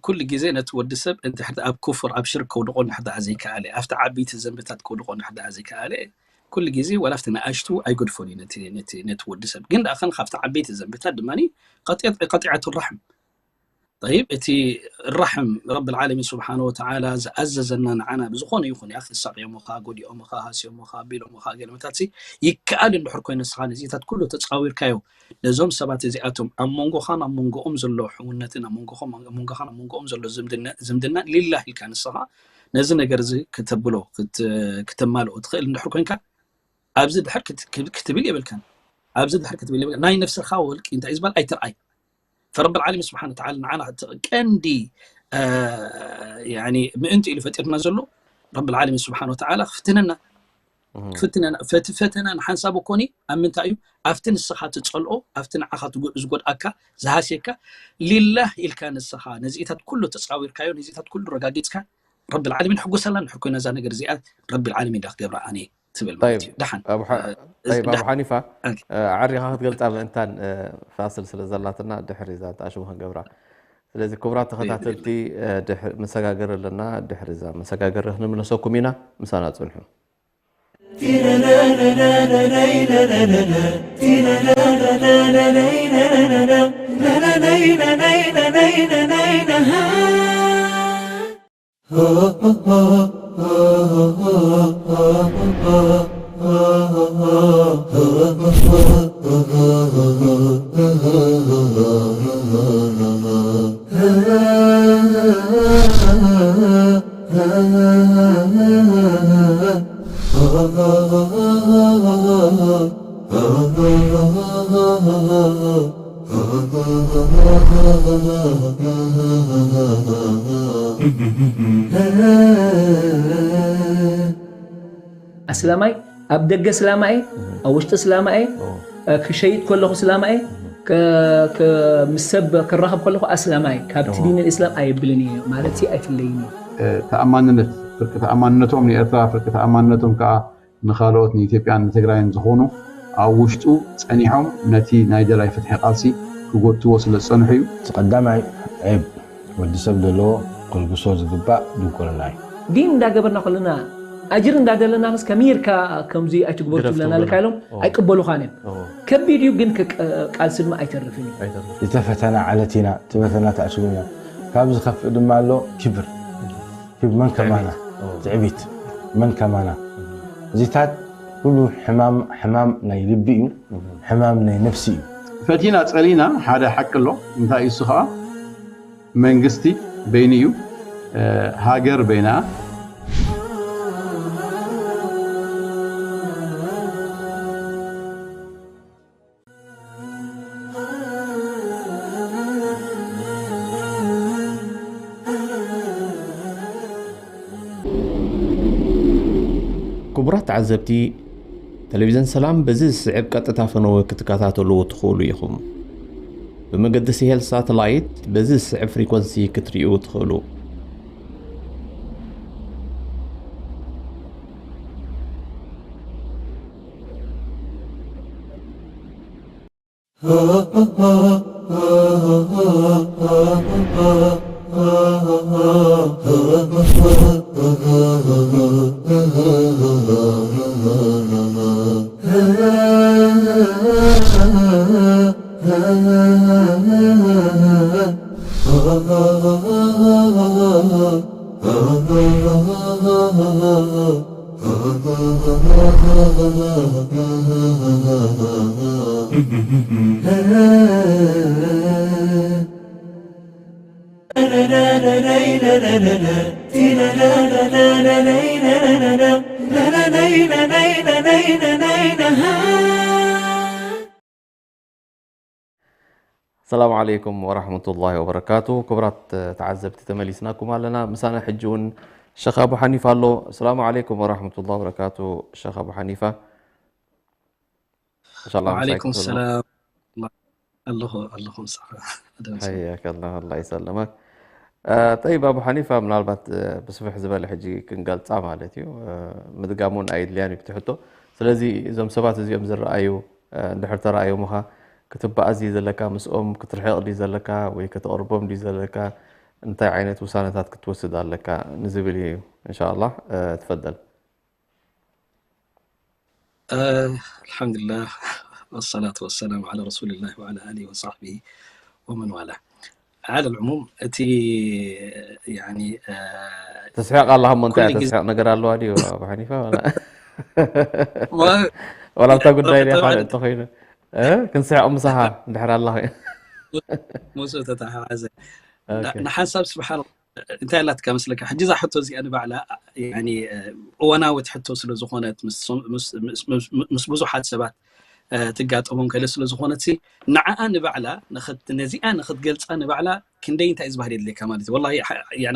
ኩሉ ግዜ ነቲ ወዲ ሰብ እንድሕር ኣብ ኩፍር ኣብ ሽርክ ከውድቆ እንድሕር ደኣ ዘይከኣለ፣ ኣብቲ ዓበይቲ ዘንብታት ከውድቆ እንድሕር ደኣ ዘይከኣለ፣ ኩሉ ግዜ ዋላ ኣብቲ ንኣሽቱ ኣይገድፎን እዩ ነቲ ነቲ ነቲ ወዲ ሰብ። ግን ደኣ ከን ካብቲ ዓበይቲ ዘንብታት ድማ ቀጢዐት ቀጢዐቱ ራሕም። ጠይብ፣ እቲ ራሕም ረብል ዓለሚን ስብሓነ ወተዓላ ዝኣዘዘና ንዓና ብዝኾነ ይኹን፣ ያ ክሳቅዮምኻ፣ ጎዲኦምኻ፣ ሃስዮምኻ፣ ኣቢሎምኻ፣ ገለመታት ሲ ይከኣል እንድሕር ኮይኑ ንስኻ ነዚታት ኩሉ ተጻዊርካዮ፣ ነዞም ሰባት እዚኣቶም ኣብ መንጎኻን ኣብ መንጎኦም ዘሎ ሕውነትን ኣብ መንጎኻን ኣብ መንጎኦም ዘሎ ዝምድና ሊላህ ኢልካ ንስኻ ነዚ ነገር እዚ ክተብሎ ክተማልኦ ትኽእል እንድሕር ኮንካ ኣብዚ ድሕር ክትብል የብልካን። ኣብዚ ድሕር ክትብል የብልካን። ናይ ነፍስኻ ወልቂ እንታይ ዝበል ኣይትርኣይ። ፈረብል ዓለም ስብሓን ተዓላ ንዓና ቀንዲ ምእንቲ ኢሉ ፈጢርና ዘሎ ረብል ዓለሚን ስብሓን ወተዓላ ክፍትነና ክፍትነና ፈቲ ፈተና ንሓንሳብ እኮኒ ኣብ ምንታይ እዩ ኣብቲ ንስኻ ትፀልኦ ኣብቲ ንዓኻ ዝጎድኣካ ዝሃስየካ ሊላህ ኢልካ ንስኻ ነዚኢታት ኩሉ ተፃዊርካዮ ነዚኢታት ኩሉ ረጋጊፅካ ረብል ዓለሚን ሕጎሰላ ንድሕር ኮይና እዛ ነገር እዚኣ ረብል ዓለሚን ዳ ክገብራ ኣነ ትብል ማለት እዩ። ደሓን ኣቡ ሓኒፋ ኣዕሪኻ ክትገልፃ ምእንታን ፋስል ስለ ዘላትና ድሕሪ እዛ ተኣሽሙ ክንገብራ። ስለዚ ክቡራት ተኸታተልቲ መሰጋገሪ ኣለና። ድሕሪ እዛ መሰጋገሪ ክንምለሰኩም ኢና። ምሳና ፅንሑ። ኣስላማይ ኣብ ደገ ስላማኤ ኣብ ውሽጢ ስላማኤ ክሸይጥ ከለኹ ስላማኤ ምስ ሰብ ክራኸብ ከለኹ ኣስላማይ ካብቲ ዲን ልእስላም ኣየብልን እየ ማለት ኣይፍለይን እዩ። ተኣማንነት ፍርቂ ተኣማንነቶም ንኤርትራ ፍርቂ ተኣማንነቶም ከዓ ንኻልኦት ንኢትዮጵያን ንትግራይን ዝኾኑ ኣብ ውሽጡ ፀኒሖም ነቲ ናይ ደላይ ፍትሒ ቃልሲ ክጎትዎ ስለ ዝፀንሑ እዩ። እቲ ቀዳማይ ዔብ ወዲ ሰብ ዘለዎ ከልግሶ ዝግባእ ድንቁርና እዩ። ዲን እንዳገበርና ከለና ኣጅር እንዳደለናስ ከመይ ኢልካ ከምዚ ኣይትግበሩ ትብለና ኣለካ ኢሎም ኣይቅበሉኻን እዮም። ከቢድ እዩ ግን ቃልሲ ድማ ኣይተርፍን እዩ። ዝተፈተና ዓለት ኢና፣ እቲ ፈተና ተኣሽሙ ኢና። ካብ ዝኸፍእ ድማ ኣሎ ክብር። ክብ መን ከማና ትዕቢት መን ከማና እዚታት ኩሉ ሕማም ሕማም ናይ ልቢ እዩ፣ ሕማም ናይ ነፍሲ እዩ። ፈቲና ጸሊና ሓደ ሓቂ ኣሎ እንታይ እሱ ኸዓ መንግስቲ በይኑ እዩ፣ ሃገር በይና ክቡራት ተዓዘብቲ፣ ቴሌቪዘን ሰላም በዚ ዝስዕብ ቀጥታ ፈነወ ክትከታተልዎ ትኽእሉ ኢኹም። ብመገዲ ሲሄል ሳተላይት በዚ ዝስዕብ ፍሪኮንሲ ክትርእዩ ትኽእሉ። ሰላም ዓለይኩም ወራህመቱላሂ ወበረካቱ። ክቡራት ተዓዘብቲ ተመሊስናኩም ኣለና። ምሳና ሕጂ እውን ሸኽ ኣቡ ሓኒፋ ኣሎ። ሰላም ዓለይኩም ወራህመቱላሂ ወበረካቱ። ሸኽ ኣቡ ሓኒፋ። ኢንሻላህ ምሳይ ዓለይኩም ክህሉ። ሰላም። ኣለኹ ኣለኹ ምሳኻ። ደምስ። حياك الله، الله يسلمك። ጠይብ ኣቡ ሓኒፋ ምናልባት ብስፍሕ ዝበለ ሕጂ ክንገልፃ ማለት እዩ። ምድጋም እውን ኣየድልያን እዩ እቲ ሕቶ። ስለዚ እዞም ሰባት እዚኦም ዝረኣዩ እንድሕር ተረኣዮምኻ ክትበኣስ ድዩ ዘለካ፣ ምስኦም ክትርሕቕ ድዩ ዘለካ፣ ወይ ከተቕርቦም ድዩ ዘለካ፣ እንታይ ዓይነት ውሳነታት ክትወስድ ኣለካ ንዝብል እዩ። እንሻላ ትፈደል። الحمد لله والصلاة والسلام على رسول الله وعلى آله وصحبه ومن والاه. على العموم እቲ يعني ትስሕቕ ኣለኻ እሞ እንታይ ትስሕቕ ነገር ኣለዋ ድዩ ኣቡ ሓኒፋ? ወላ ኣብታ ጉዳይ ዲኻ እንተኾይኑ ክንስሕቕ ምሳኻ እንድሕር ኣለኻ ምስኡ ተተሓሓዘ ንሓንሳብ ስብሓን እንታይ ኣላትካ መስለካ ሕጂ እዛ ሕቶ እዚኣ ንባዕላ እዋናዊት ሕቶ ስለ ዝኾነት ምስ ብዙሓት ሰባት ትጋጠሞም ከለ ስለ ዝኾነት ንዓኣ ንባዕላ ነዚኣ ንክትገልፃ ንባዕላ ክንደይ እንታይ ዝበሃል የድልየካ ማለት እዩ። ወላሂ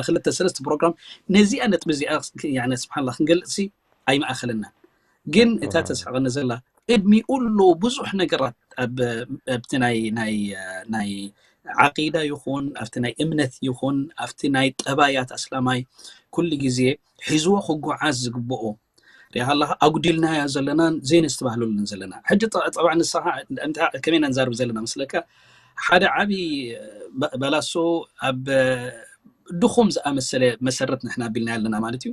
ክልተ ሰለስተ ፕሮግራም ነዚኣ ነጥቢ እዚኣ ስብሓንላ ክንገልፅ ኣይመኣኸለና። ግን እታ ተስሕቐኒ ዘላ ቅድሚኡ ኣሎ ብዙሕ ነገራት ኣብቲ ናይ ናይ ናይ ዓቂዳ ይኹን ኣብቲ ናይ እምነት ይኹን ኣብቲ ናይ ጠባያት ኣስላማይ ኩሉ ግዜ ሒዝዎ ክጓዓዝ ዝግብኦ ሪኢኻ ኣለኻ ኣጉዲልናያ ዘለናን ዘይነስተባህለሉን ዘለና ሕጂ ጠብዓ ንስኻ ከመይ ኢና ንዛርብ ዘለና መስለካ ሓደ ዓብዪ በላሶ ኣብ ድኹም ዝኣመሰለ መሰረት ንሕና ኣቢልናያ ኣለና ማለት እዩ።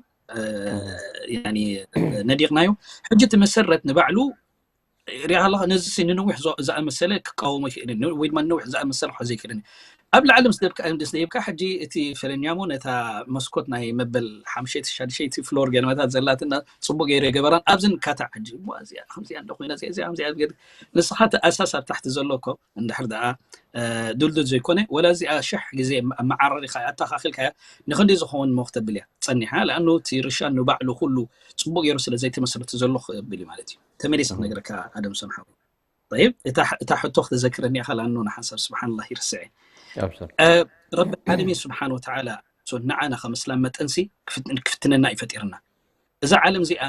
ነዲቕናዮ ሕጂ እቲ መሰረት ንባዕሉ ሪኢኻ ኣለኻ ነዚ ንነዊሕ ዝኣመሰለ ክቃወሞ ይኽእል ወይ ድማ ነዊሕ ዝኣመሰለ ክሕዞ ይኽእል ኣብ ላዕሊ ምስ ደብካ ምስ ደብካ ሕጂ እቲ ፈለኛሞ ነታ መስኮት ናይ መበል ሓምሸይቲ ሻድሸይቲ ፍሎር ገለመታት ዘላትና ፅቡቅ ገይሩ የገበራን ኣብዚ ንካታዕ ሕጂ እዚኣ ከምዚኣ እንደ ኮይና እዚኣ ከምዚኣ ንስኻ እቲ ኣሳስ ኣብ ታሕቲ ዘሎ እኮ እንድሕር ደኣ ድልዱል ዘይኮነ ወላ እዚኣ ሽሕ ግዜ ኣመዓራሪኻ ኣተኻኺልካያ ንክንደይ ዝኸውን ሞ ክተብል እያ ፀኒሓ ለኣኑ እቲ ርሻን ንባዕሉ ኩሉ ፅቡቅ ገይሩ ስለ ዘይተመስረተ ዘሎ ክብል እዩ ማለት እዩ ተመሊሰ ክነግረካ ኣደም ሰምሓዊ طيب እታ ሕቶ ክትዘክረኒ ኢኻ ለኣኑ ንሓንሳብ ስብሓንላ ይርስዐ ረቢ ዓለሚን ስብሓን ወተዓላ ንዓና ከም እስላም መጠንሲ ክፍትነና እዩ ፈጢርና እዛ ዓለም እዚኣ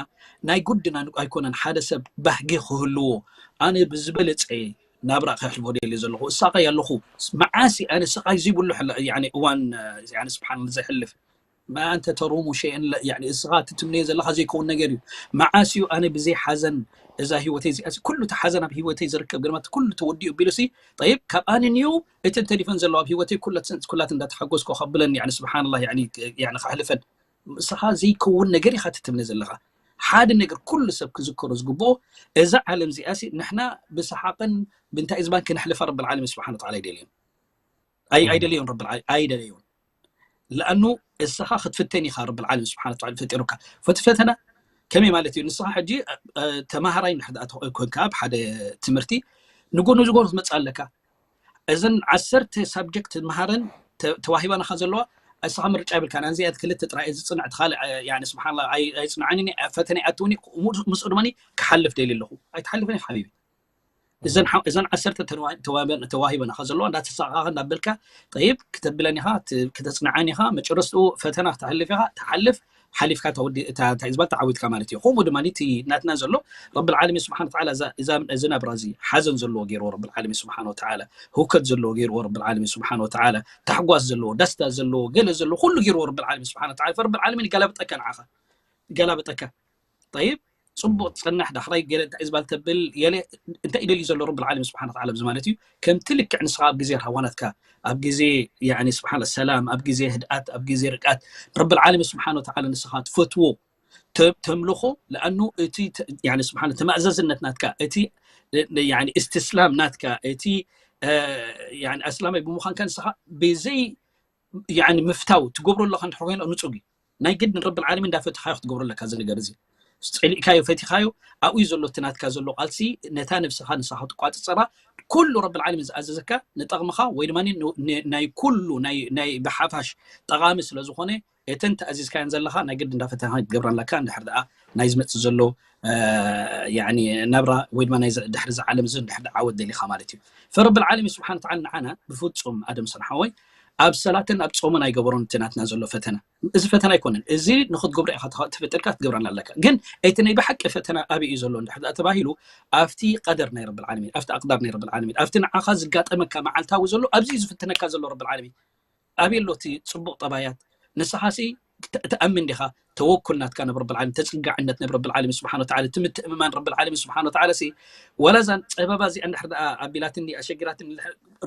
ናይ ጉድና ኣይኮነን ሓደ ሰብ ባህጊ ክህልዎ ኣነ ብዝበለፀ ናብራ ከሕልፎ ደልዩ ዘለኹ እሳቀይ ኣለኹ መዓሲ ኣነ ስቃይ ዘይብሉ እዋን ስብሓን ዘሕልፍ ما أنت تروم شيئا እስኻ ትትምነዮ ዘለኻ ዘይከውን ነገር እዩ መዓስ እዩ ኣነ ብዘይ ሓዘን እዛ ህይወተይ እዚኣ ኩሉ እቲ ሓዘን ኣብ ህይወተይ ዝርከብ ገርማት ኩሉ ተወዲኡ ቢሉ ሲ ጠይብ ካብ ኣነ ንዩ እተን ተሪፈን ዘለዋ ኣብ ህይወተይ ኩላት እንዳተሓጎስኩ ከብለን ስብሓንላ ከሕልፈን እስኻ ዘይከውን ነገር ኢኻ ትትምነ ዘለኻ ሓደ ነገር ኩሉ ሰብ ክዝከሮ ዝግብኦ እዛ ዓለም እዚኣ ንሕና ብሰሓቅን ብንታይ ዝባን ክነሕልፋ ረቢ ዓለሚን ስብሓን ወተዓላ ኣይደልዮን ኣይደልዮን ረቢ ኣይደልዮን ለኣኑ እስኻ ክትፍተን ኢኻ ረቢ ዓለሚን ስብሓን ወተዓላ ፈጢሩካ ፈቲ ፈተና ከመይ ማለት እዩ ንስኻ ሕጂ ተማሃራይ እንድሕር ደኣ ኮንካ ኣብ ሓደ ትምህርቲ ንጎኑ ዝጎኑ ክትመፅእ ኣለካ እዘን ዓሰርተ ሳብጀክት መሃረን ተዋሂባናኻ ዘለዋ እስኻ ምርጫ ይብልካ ናንዚኣ ክልተ ጥራይ ዝፅንዕ እቲ ካልእ ስብሓንላ ኣይፅንዓኒ ፈተና ይኣትውኒ ምስኡ ድማ ክሓልፍ ደልዩ ኣለኹ ኣይትሓልፍን ሓቢቢ እዘን ዓሰርተ ተዋሂበን ኢኻ ዘለዋ እንዳተሳቃኻ እንዳበልካ ጠይብ ክተብለን ኢኻ ክተፅንዓን ኢኻ መጨረስትኡ ፈተና ክተሕልፍ ኢኻ ትሓልፍ ሓሊፍካ እንታይ ዝበሃል ተዓዊትካ ማለት እዩ ከምኡ ድማ እቲ ናትና ዘሎ ረቢ ዓለሚን ስብሓን ተዓላ እዚ ናብራ እዚ ሓዘን ዘለዎ ገይርዎ ረቢ ዓለሚን ስብሓን ወተዓላ ህውከት ዘለዎ ገይርዎ ረቢ ዓለሚን ስብሓን ወተዓላ ታሕጓስ ዘለዎ ደስታ ዘለዎ ገለ ዘለዎ ኩሉ ገይርዎ ረቢ ዓለሚን ስብሓን ወተዓላ ረቢ ዓለሚን ይገላብጠካ ንዓኻ ይገላብጠካ ጠይብ ፅቡቅ ትፀናሕ ዳሕራይ ገለ እንታይ ዝባል ተብል የለ እንታይ ይደልዩ ዘሎ ረብል ዓለሚን ስብሓን ተዓላ ኣብዚ ማለት እዩ ከምቲ ልክዕ ንስኻ ኣብ ግዜ ረሃዋናትካ ኣብ ግዜ ስብሓን ሰላም ኣብ ግዜ ህድኣት ኣብ ግዜ ርግኣት ረብል ዓለሚን ስብሓን ወተዓላ ንስኻ ትፈትዎ ተምልኾ ለኣኑ እቲ ስብሓን ተማእዘዝነት ናትካ እቲ እስትስላም ናትካ እቲ ኣስላማይ ብምዃንካ ንስኻ ብዘይ ምፍታው ትገብሮ ኣለካ እንድሕር ኮይኖ ንፁግ እዩ ናይ ግድን ረብል ዓለሚን እንዳፈትኻዮ ክትገብሮ ኣለካ እዚ ነገር እዚ ፀሊእካዮ ፈቲኻዮ ኣብኡ ዘሎ እቲ ናትካ ዘሎ ቃልሲ ነታ ነብስኻ ንስኻ ክትቋፅፀራ ኩሉ ረብል ዓለሚን ዝኣዘዘካ ንጠቕምኻ ወይ ድማ ናይ ኩሉ ናይ ብሓፋሽ ጠቓሚ ስለ ዝኾነ እተን ተኣዚዝካየን ዘለኻ ናይ ግድን እንዳፈተኻ ክትገብራ ኣለካ እንድሕር ደኣ ናይ ዝመፅእ ዘሎ ናብራ ወይ ድማ ናይ ድሕሪ ዝዓለም እዚ ድሕሪ ዓወት ደሊኻ ማለት እዩ ፈረብል ዓለሚ ስብሓን ተዓላ ንዓና ብፍፁም ኣደም ሰንሓወይ ኣብ ሰላትን ኣብ ፆምን ኣይገበሮን እቲ ናትና ዘሎ ፈተና እዚ ፈተና ኣይኮነን እዚ ንክትገብሮ ኢካ ተፈጢርካ ክትገብረና ኣለካ ግን እቲ ናይ ብሓቂ ፈተና ኣበይ እዩ ዘሎ እንድሕር ተባሂሉ ኣብቲ ቀደር ናይ ረብል ዓለሚን ኣብቲ ኣቅዳር ናይ ረብል ዓለሚን ኣብቲ ንዓኻ ዝጋጠመካ መዓልታዊ ዘሎ ኣብዚ እዩ ዝፍትነካ ዘሎ ረብል ዓለሚን ኣበይ ኣሎ እቲ ፅቡቅ ጠባያት ንስኻሲ ትኣምን ዲኻ? ተወኩል ናትካ ናብ ረብል ዓለሚን፣ ተፅጋዕነት ናብ ረብል ዓለሚን ስብሓን ወተዓላ፣ እቲ ምትእምማን ረብል ዓለሚን ስብሓን ወተዓላ ሲ፣ ወላ እዛን ፀበባ እዚኣ እንድሕር ደኣ ኣቢላትኒ ኣሸጊራትኒ፣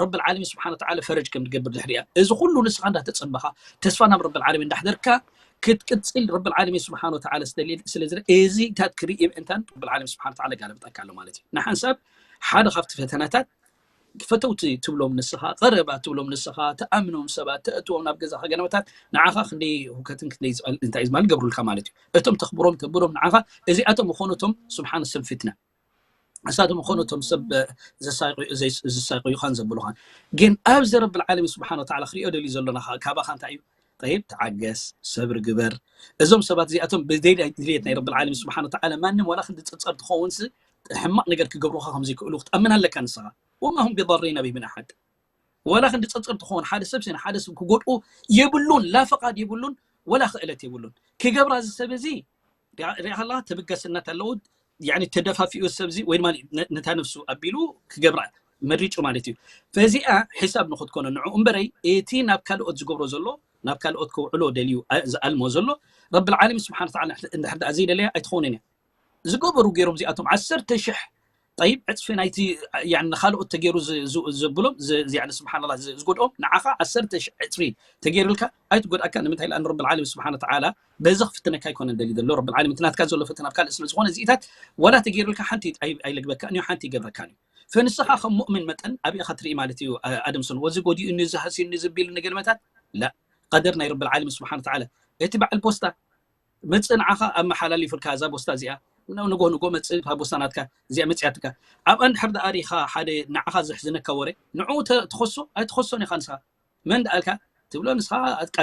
ረብል ዓለሚን ስብሓን ወተዓላ ፈረጅ ከም ትገብር ድሕሪያ፣ እዚ ኩሉ ንስኻ እንዳተፀበኻ ተስፋ ናብ ረብል ዓለሚን እንዳሕደርካ ክትቅፅል ረብል ዓለሚን ስብሓን ወተዓላ ስለ ዝደሊ፣ እዚታት ክርኢ ምእንታን ረብል ዓለሚን ስብሓን ወተዓላ ጋለብጠካ ኣሎ ማለት እዩ። ንሓንሳብ ሓደ ካብቲ ፈተናታት ፈተውቲ ትብሎም ንስኻ፣ ቀረባ ትብሎም ንስኻ፣ ተኣምኖም ሰባት፣ ተእትዎም ናብ ገዛኻ ገለመታት፣ ንዓኻ ክንደይ ሁከትን ክንደይ ዝቐል-፣ እንታይ ዝማል ገብሩልካ ማለት እዩ። እቶም ተኽብሮም ተብሮም ንዓኻ፣ እዚኣቶም ይኾኑ እቶም ስብሓን ሰብ ፊትና። እሳቶም ይኾኑ እቶም ሰብ ዘሳይቑ-፣ ዘይ-፣ ዝሳይቑዩኻን ዘብሉኻን። ግን ኣብዚ ረብል ዓለሚን ስብሓን ወተዓላ ክሪኦ ደልዩ ዘሎ ናኻ-፣ ካባኻ እንታይ እዩ? ጠይብ፣ ተዓገስ፣ ሰብሪ ግበር። እዞም ሰባት እዚኣቶም ብደይ ድልየት ናይ ረብል ዓለሚን ስብሓን ወተዓላ ማንም ዋላ ክንዲ ጸርጸር ትኸውንስ ሕማቕ ነገር ክገብሩኻ ከም ዘይክእሉ ክትኣምን ኣለካ ንስኻ። ወማ ሁም ቢዳሪና ቢሂ ምን ኣሓድ። ዋላ ክንዲ ጸርጸር ትኸውን ሓደ ሰብ ስነ ሓደ ሰብ ክጎድኡ የብሉን፣ ላ ፈቓድ የብሉን፣ ወላ ክእለት የብሉን። ክገብራ እዚ ሰብ እዚ ሪኣ-፣ ሪኣኻ ኣለኻ፣ ተበጋስነት ኣለዎ። ያኒ ተደፋፊኡ ሰብ እዚ ወይ ድማ ነ-፣ ነታ ነፍሱ ኣቢሉ ክገብራ መሪጹ ማለት እዩ። ፈዚኣ ሒሳብ ንኽትኮኖ ንዕኡ እምበረይ፣ እቲ ናብ ካልኦት ዝገብሮ ዘሎ፣ ናብ ካልኦት ከውዕሎ ደልዩ ኣ-፣ ዝኣልሞ ዘሎ፣ ረብል ዓለሚን ስብሓን ወተዓላ እንድሕር ደኣ ዘይደለያ ኣይትኸውንን እያ። ዝገበሩ ገይሮም እዚኣቶም ዓሰርተ ሽሕ፣ ጠይብ፣ ዕጽፊ ናይቲ፣ ያኒ ንኻልኦት ተገይሩ ዝ-፣ ዝ-፣ ዘብሎም፣ ዝ-፣ ዝ-፣ ያኒ ስብሓንላ ዝ-፣ ዝጎድኦም፣ ንዓኻ ዓሰርተ ሽሕ ዕጽፊ ተገይሩልካ ኣይትጎድኣካ። ንምንታይ ኢላ ረብል ዓለሚን ስብሓን ወተዓላ በዚ ክፍትነካ ኣይኮነን ደልዩ ዘሎ። ረብል ዓለሚን እቲ ናትካ ዘሎ ፈተና ኣብ ካልእ ስለ ዝኾነ እዚኢታት ዋላ ተገይሩልካ ሓንቲ ኣይ-፣ ኣይለግበካን እዩ፣ ሓንቲ ይገብረካን እዩ። ፈንስኻ ከም ሙእምን መጠን ኣብ ኢኻ ትርኢ ማለት እዩ። ኣ-፣ ኣደም ሰን ወዚ ጎዲኡ፣ እዚ ሃስዩኒ፣ ዝቢል ንገልመታት ላ፣ ቀደር ናይ ረብል ዓለሚን ስብሓን ወተዓላ። እቲ በዓል ፖስታ መጽእ ንዓኻ ኣመሓላሊፉልካ እዛ ቦስታ እዚኣ፣ ን-፣ ንጎ ንጎ መጽእ እታ ቦስታ ናትካ እዚኣ መጽያትካ። ኣብኣ እንድሕር ደኣ ሪኢኻ ሓደ ንዓኻ ዘሕዝነካ ወረ፣ ንዕኡ ተ-፣ ትኸሶ ኣይትኸሶን ኢኻ ንስኻ። መን ደኣልካ ትብሎ፣ ንስኻ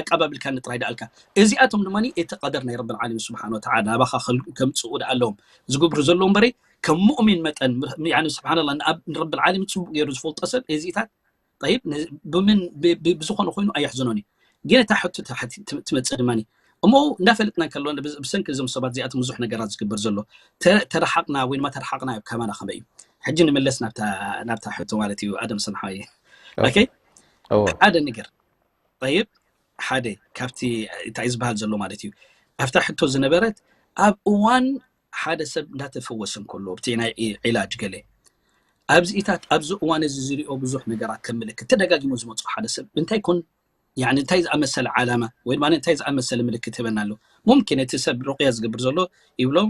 ኣቃባብልካ ንጥራይ ደኣልካ። እዚኣቶም ድማ እቲ ቀደር ናይ ረብል ዓለሚን ስብሓን ወተዓላ ናባኻ ከል-፣ ከምጽኡ ደኣ ኣለዎም ዝገብሩ ዘለዉ እምበረይ፣ ከም ሙእሚን መጠን፣ ያኒ ስብሓንላ፣ ንኣብ-፣ ንረብል ዓለሚን ጽቡቕ ገይሩ ዝፈልጦ ሰብ እዚታት ጠይብ፣ ን-፣ ብምን-፣ ብ-፣ ብ-፣ ብዝኾነ ኮይኑ ኣየሕዝኖን እዩ። ግን እታ ሕቶ ተሓቲ-፣ ት-፣ ትመጽእ ድማ እሞ እንዳፈለጥና እንከሎ ብዝ-፣ ብሰንኪ እዞም ሰባት እዚኣቶም ብዙሕ ነገራት ዝግበር ዘሎ ተ-፣ ተረሓቕና ወይ ድማ ተረሓቕና ኣብ ከማና ከመይ እዩ? ሕጂ ንምለስ ናብታ፣ ናብታ ሕቶ ማለት እዩ ኣደም ሰንሓዊ። ኦኬ። ኦኬ? እዎ። ሓደ ነገር። ጠይብ፣ ሓደ ካብቲ እንታይ ዝበሃል ዘሎ ማለት እዩ። ኣብታ ሕቶ ዝነበረት ኣብ እዋን ሓደ ሰብ እንዳተፈወሰ እንከሎ፣ ኣብቲ ናይ ዒ-፣ ዒላጅ ገለ፣ ኣብዚኢታት ኣብዚ እዋን እዚ ዝሪኦ ብዙሕ ነገራት ከም ምልክት ተደጋጊሙ ዝመጽኦ ሓደ ሰብ እንታይ ኮን፣ ያኒ እንታይ ዝኣመሰለ ዓላማ ወይ ድማ እንታይ ዝኣመሰለ ምልክት ይህበና ኣሎ? ሙምኪን እቲ ሰብ ሩቕያ ዝገብር ዘሎ ይብሎም፣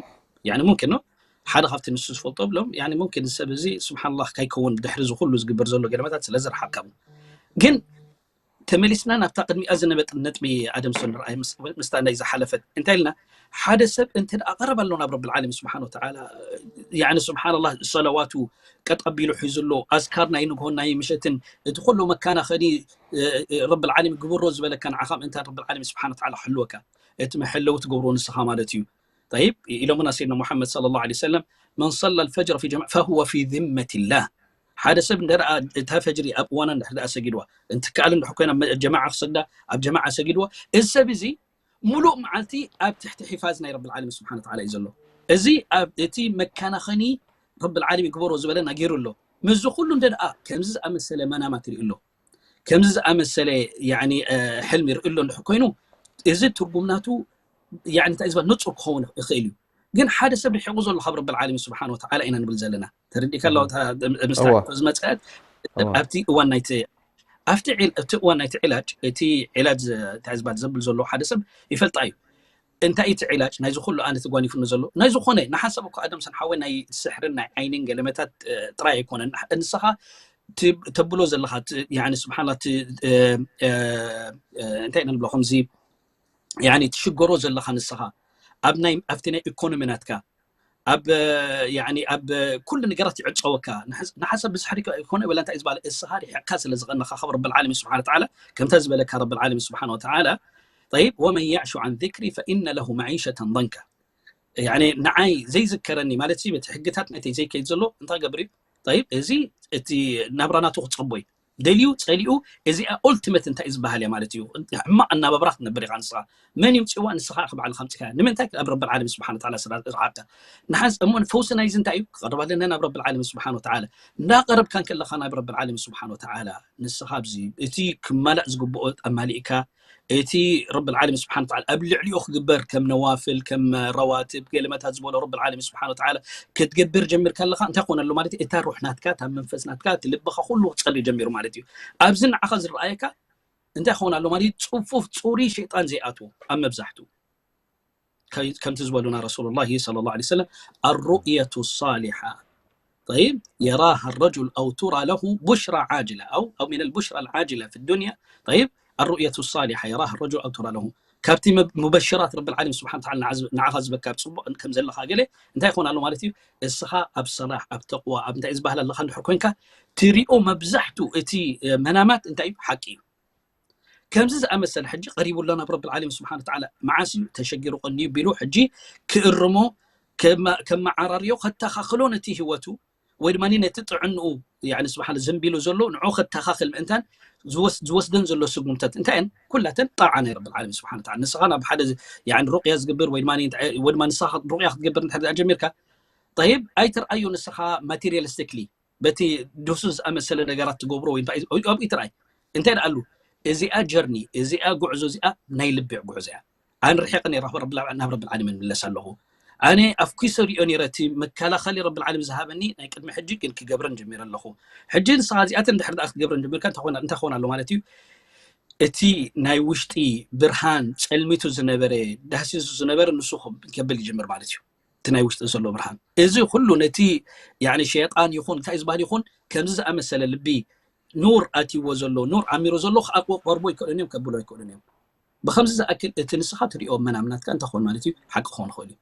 ያኒ ሙምኪን ነው። ሓደ ካብቲ ንሱ ዝፈልጦ ብሎም፣ ያኒ ሙምኪን እዚ ሰብ እዚ ስብሓንላህ ካይከውን ድሕሪ እዚ ኩሉ ዝግበር ዘሎ ገለመታት ስለ ዝረሓቀቡ። ግን ተመሊስና ናብታ ቅድሚኣ ዝነበጥ ነጥቢ ኣደም ሰን ርኣይ ምስ-፣ ምስታ ናይ ዝሓለፈት እንታይ ኢልና፣ ሓደ ሰብ እንተ ደኣ ቀረብ ኣሎ ናብ ረብል ዓለሚን ስብሓን ወተዓላ፣ ያኒ ስብሓንላህ ሰለዋቱ ቀጥ ኣቢሉ ሒዙ ኣሎ፣ ኣዝካር ናይ ንግሆን ናይ ምሸትን እቲ ኩሉ መካናኸኒ፣ እ፣ እ፣ ረብል ዓለሚን ግብሮ ዝበለካ ንዓኻ ምእንታን ረብል ዓለሚን ስብሓን ወተዓላ ክሕልወካ፣ እቲ መሐለዊ ትገብሮ ንስኻ ማለት እዩ። ጠይብ፣ ኢሎምና ሰይድና ሙሓመድ ሰለላሁ ዐለይሂ ወሰለም፣ መን ሰላ ልፈጅረ ፊ ጀማዓ ፈሁወ ፊ ዚመቲላህ። ሓደ ሰብ እንተ ደኣ እታ ፈጅሪ ኣብ እዋና እንድሕር ደኣ ሰጊድዋ፣ እንትከኣል እንድሕር ኮይና መ-፣ ጀማዓ ክሰግዳ፣ ኣብ ጀማዓ ሰጊድዋ፣ እዚ ሰብ እዚ ሙሉእ መዓልቲ ኣብ ትሕቲ ሒፋዝ ናይ ረብል ዓለሚን ስብሓን ወተዓላ እዩ ዘሎ። እዚ ኣብ እቲ መካናኸኒ ረብል ዓለሚን ግበሮ ዝበለና ገይሩ ኣሎ። ምስዚ ኩሉ እንተ ደኣ ከምዚ ዝኣመሰለ መናማት ይርኢ ኣሎ፣ ከምዚ ዝኣመሰለ፣ ያኒ፣ እ፣ ሕልሚ ይርኢ ኣሎ እንድሕር ኮይኑ፣ እዚ ትርጉም ናቱ፣ ያኒ፣ እንታይ ዝበሃል ንጹር ክኸውን ይኽእል እዩ። ግን ሓደ ሰብ ርሒቑ ዘሎ ካብ ረብል ዓለሚን ስብሓን ወተዓላ ኢና ንብል ዘለና። ተረዲእካ ኣለዋ? እም። እታ፣ ምስታ እዋ። ዝመጸት እዋ። ኣብቲ እዋን ናይቲ፣ ኣብቲ ዒል-፣ ኣብቲ እዋን ናይቲ ዒላጅ፣ እቲ ዒላጅ ዘ-፣ እንታይ ዝበሃል ዘብል ዘሎ ሓደ ሰብ ይፈልጣ እዩ። እንታይ እቲ ዒላጅ ናይዚ ኩሉ ኣነ ተጓኒፉኒ ዘሎ? ናይ ዝኾነ፣ ንሓንሳብ እኮ ኣደም ሰን ሓወይ ናይ ስሕርን ናይ ዓይንን ገለመታት፣ እ፣ ጥራይ ኣይኮነን። ንሕ-፣ ንስኻ ት-፣ ተብሎ ዘለኻ፣ ት-፣ ያኒ ስብሓንላ፣ ት-፣ እ፣ እ፣ እ፣ እንታይ ኢና ንብሎ ከምዚ፣ ያኒ ትሽገሮ ዘለኻ ንስኻ ኣብ ናይ፣ ኣብቲ ናይ ኢኮኖሚ ናትካ፣ ኣብ፣ እ፣ ያኒ ኣብ ኩሉ ነገራት ይዕጸወካ። ንሓስ-፣ ንሓንሳብ ብዝሕሪ ኮነ ወላ እንታይ ዝበለ፣ እስኻ ሪሕቕካ ስለ ዝቐነኻ ካብ ረብል ዓለሚን ስብሓን ወተዓላ፣ ከምታ ዝበለካ ረብል ዓለሚን ስብሓን ወተዓላ፣ ጠይብ፣ ወመን ያዕሹ ዓን ዚክሪ ፈኢነ ለሁ መዒሸተን ضንካ። ያኒ ንዓይ ዘይዝከረኒ ማለት ሲ፣ በቲ ሕግታት ናተይ ዘይከይድ ዘሎ እንታይ ገብር እዩ? ጠይብ፣ እዚ እቲ ናብራ ናቱ ክጸቦ እዩ። ደልዩ ጸሊኡ፣ እዚኣ ኦልቲመት እንታይ እዩ ዝበሃል እያ ማለት እዩ። ሕማቕ ኣናባብራ ክትነብር ኢኻ ንስኻ። መን ይምጽእዋ? ንስኻ ኢኻ ባዕልኻ ኣምጺእካያ። ንምንታይ? ኣብ ረብል ዓለሚን ስብሓን ወተዓላ ስለ ዝረሓቕካ። ንሓንስ እሞ ፈውሲ ናይዚ እንታይ እዩ? ክቐርብ ኣለና ናብ ረብል ዓለሚን ስብሓን ወተዓላ። እንዳቐረብካ እንከለኻ ናብ ረብል ዓለሚን ስብሓን ወተዓላ፣ ንስኻ ኣብዚ እቲ ክማላእ ዝግብኦ ኣማሊእካ፣ እቲ ረብል ዓለሚን ስብሓን ተዓላ ኣብ ልዕሊኡ ክግበር ከም ነዋፍል ከም ረዋትብ ገለመታት ዝበሎ ረብል ዓለሚን ስብሓን ተዓላ ክትገብር ጀሚርካ ኣለኻ እንታይ ኮነ ኣሎ ማለት እዩ እታ ሩሕ ናትካ እታ መንፈስ ናትካ እቲ ልብኻ ኩሉ ክፀሪ ጀሚሩ ማለት እዩ ኣብዚ ንዓኻ ዝረኣየካ እንታይ ክኸውን ኣሎ ማለት እዩ ፅፉፍ ፅሩይ ሸይጣን ዘይኣትዎ ኣብ መብዛሕትኡ ከምቲ ዝበሉና ረሱሉላሂ ሰለላሁ ዐለይሂ ወሰለም الرؤية الصالحة طيب يراها الرجل أو ترى له بشرى عاجلة أو أو من البشرى العاجلة في الدنيا طيب الرؤية الصالحة يراها الرجل أو ترى له ካብቲ ሙበሽራት ረብል ዓለም ስብሓን ተዓላ ንዓኻ ዝበካ ኣብ ፅቡቅ ከም ዘለካ ገለ እንታይ ይኾን ኣሎ ማለት እዩ እስኻ ኣብ ሰላሕ ኣብ ተቅዋ ኣብ እንታይ ዝበሃል ኣለካ እንድሕር ኮንካ ትሪኦ መብዛሕቱ እቲ መናማት እንታይ እዩ ሓቂ እዩ ከምዚ ዝኣመሰለ ሕጂ ቀሪቡ ኣሎ ናብ ረብል ዓለሚን ስብሓን ተዓላ መዓስ እዩ ተሸጊሩ ቀንዩ ቢሉ ሕጂ ክእርሞ ከመዓራርዮ ከተኻኽሎ ነቲ ህይወቱ ወይ ድማ ነቲ ጥዕንኡ ስብሓን ዘንቢሉ ዘሎ ንዑ ከተኻኽል ምእንታን ዝወስደን ዘሎ ስጉምተት እንታይ እየን ኩላተን ጣዓ ናይ ረብል ዓለሚን ስብሓን ተዓላ ንስኻ ናብ ሓደ ሩቅያ ዝገብር ወይ ድማ ንስኻ ሩቅያ ክትገብር እንተ ጀሚርካ ጠይብ ኣይትርኣዩ ንስኻ ማቴሪያሊስቲክሊ በቲ ድሱስ ዝኣመሰለ ነገራት ትገብሮ ወይ እንታይ ኣብኡ ይትርኣይ እንታይ ደኣሉ እዚኣ ጀርኒ እዚኣ ጉዕዞ እዚኣ ናይ ልቢ ጉዕዞ እያ ኣነ ርሒቕ ነይረ ናብ ረብል ዓለሚን ምለስ ኣለኹ ኣነ ኣፍኪሰ ሪኦ ነይረ እቲ መከላኸሊ ረብል ዓለሚን ዝሃበኒ ናይ ቅድሚ ሕጂ ግን ክገብረን ጀሚረ ኣለኹ ሕጂ ንስኻ እዚኣተን ድሕር ደኣ ክትገብረን ጀሚርካ እንታይ ክኾን ኣሎ ማለት እዩ እቲ ናይ ውሽጢ ብርሃን ጸልሚቱ ዝነበረ ዳህሲሱ ዝነበረ ንሱ ከብል ይጀምር ማለት እዩ እቲ ናይ ውሽጢ ዘሎ ብርሃን እዚ ኩሉ ነቲ ያኒ ሸይጣን ይኹን እንታይ ዝበሃል ይኹን ከምዚ ዝኣመሰለ ልቢ ኑር ኣትይዎ ዘሎ ኑር ዓሚሩ ዘሎ ክኣቅቦ ቀርቦ ይክእሉን እዮም ከብሎ ይክእሉን እዮም ብከምዚ ዝኣክል እቲ ንስኻ ትሪኦ መናምናትካ እንታይ ክኾን ማለት እዩ ሓቂ ክኾን ይኽእል እዩ